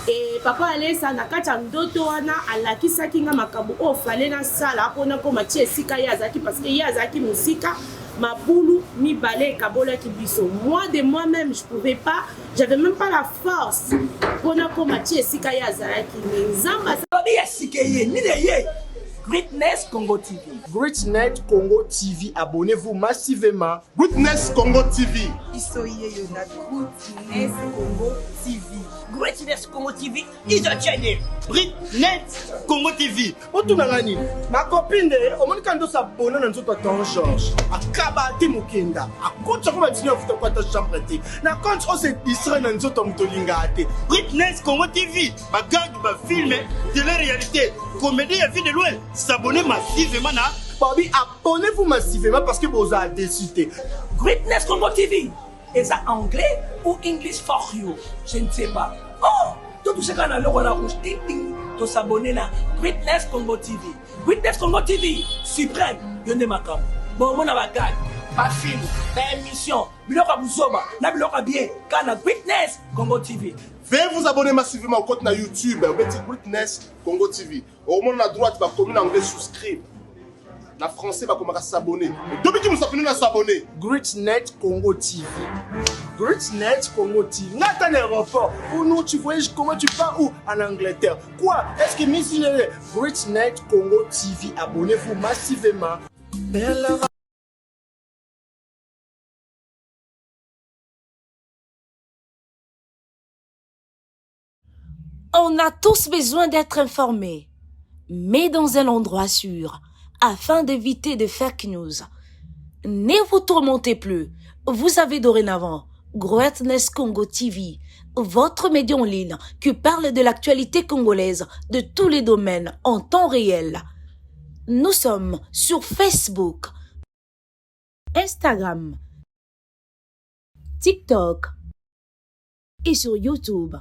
[SPEAKER 13] Et papa Walesa, na kati ya ndoto wana, alakisaki nga makambo oyo fallait nasala mpona koma tie esika ye azalaki, parce que ye azalaki mosika, mabulu mibale ekabolaki biso. Moi, de moi-même, je pouvais pas, j'avais même pas la force mpona koma tie esika ye azalaki, mais Nzambe
[SPEAKER 2] alobi ya sike ye nini ye Greatness Congo TV.
[SPEAKER 3] Greatnet Congo TV, abonnez-vous massivement.
[SPEAKER 4] Greatness Congo TV.
[SPEAKER 17] Biso yeyo na Greatness Congo TV.
[SPEAKER 2] Greatness Congo TV is a channel.
[SPEAKER 6] Greatnet Congo TV.
[SPEAKER 3] Otunanga nini, macopine nde omoni kaka ndosabona na nzoto ya ton George akaba te, mokenda akotisa ko badini afuta ko ata chambre te na compte ose distrait na nzoto ya moto olingaka te.
[SPEAKER 6] Greatness Congo TV, bagag, bafilm, télé-réalité, comédie ya vie de loin. S'abonner massivement na
[SPEAKER 3] babi, abonnez-vous massivement parce que bozala déçu te.
[SPEAKER 2] Greatness Congo TV eza anglais ou English for you, je ne sais pas. Oh, totouche kaka na loko wana rouge, ting ting, tosabonner na Greatness Congo TV. Greatness Congo TV suprême, yo nde makambo. Bomona bagag, bafilm, baémission, biloko ya buzoba na biloko ya bien, kaka na Greatness Congo TV.
[SPEAKER 4] Veuillez vous abonner massivement au compte na YouTube, obeti Greatness Congo TV. Omona na droite bakomi na anglais souscrire. Na français bakomaka s'abonner. Tobiki musafini na s'abonner.
[SPEAKER 3] Greatnet Congo TV. Greatnet Congo TV. Nga na aéroport. Ou non, tu voyages comment, tu pars où? En Angleterre. Quoi? Est-ce que Miss Greatnet Congo TV, abonnez-vous massivement.
[SPEAKER 1] Bella.
[SPEAKER 7] On a tous besoin d'être informés, mais dans un endroit sûr, afin d'éviter de fake news. Ne vous tourmentez plus. Vous avez dorénavant Greatness Congo TV, votre média en ligne qui parle de l'actualité congolaise de tous les domaines en temps réel. Nous sommes sur Facebook, Instagram, TikTok et sur YouTube.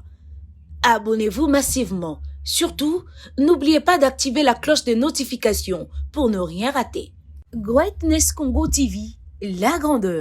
[SPEAKER 7] Abonnez-vous massivement. Surtout, n'oubliez pas d'activer la cloche de notification pour ne rien rater. Greatness Congo TV, la grandeur.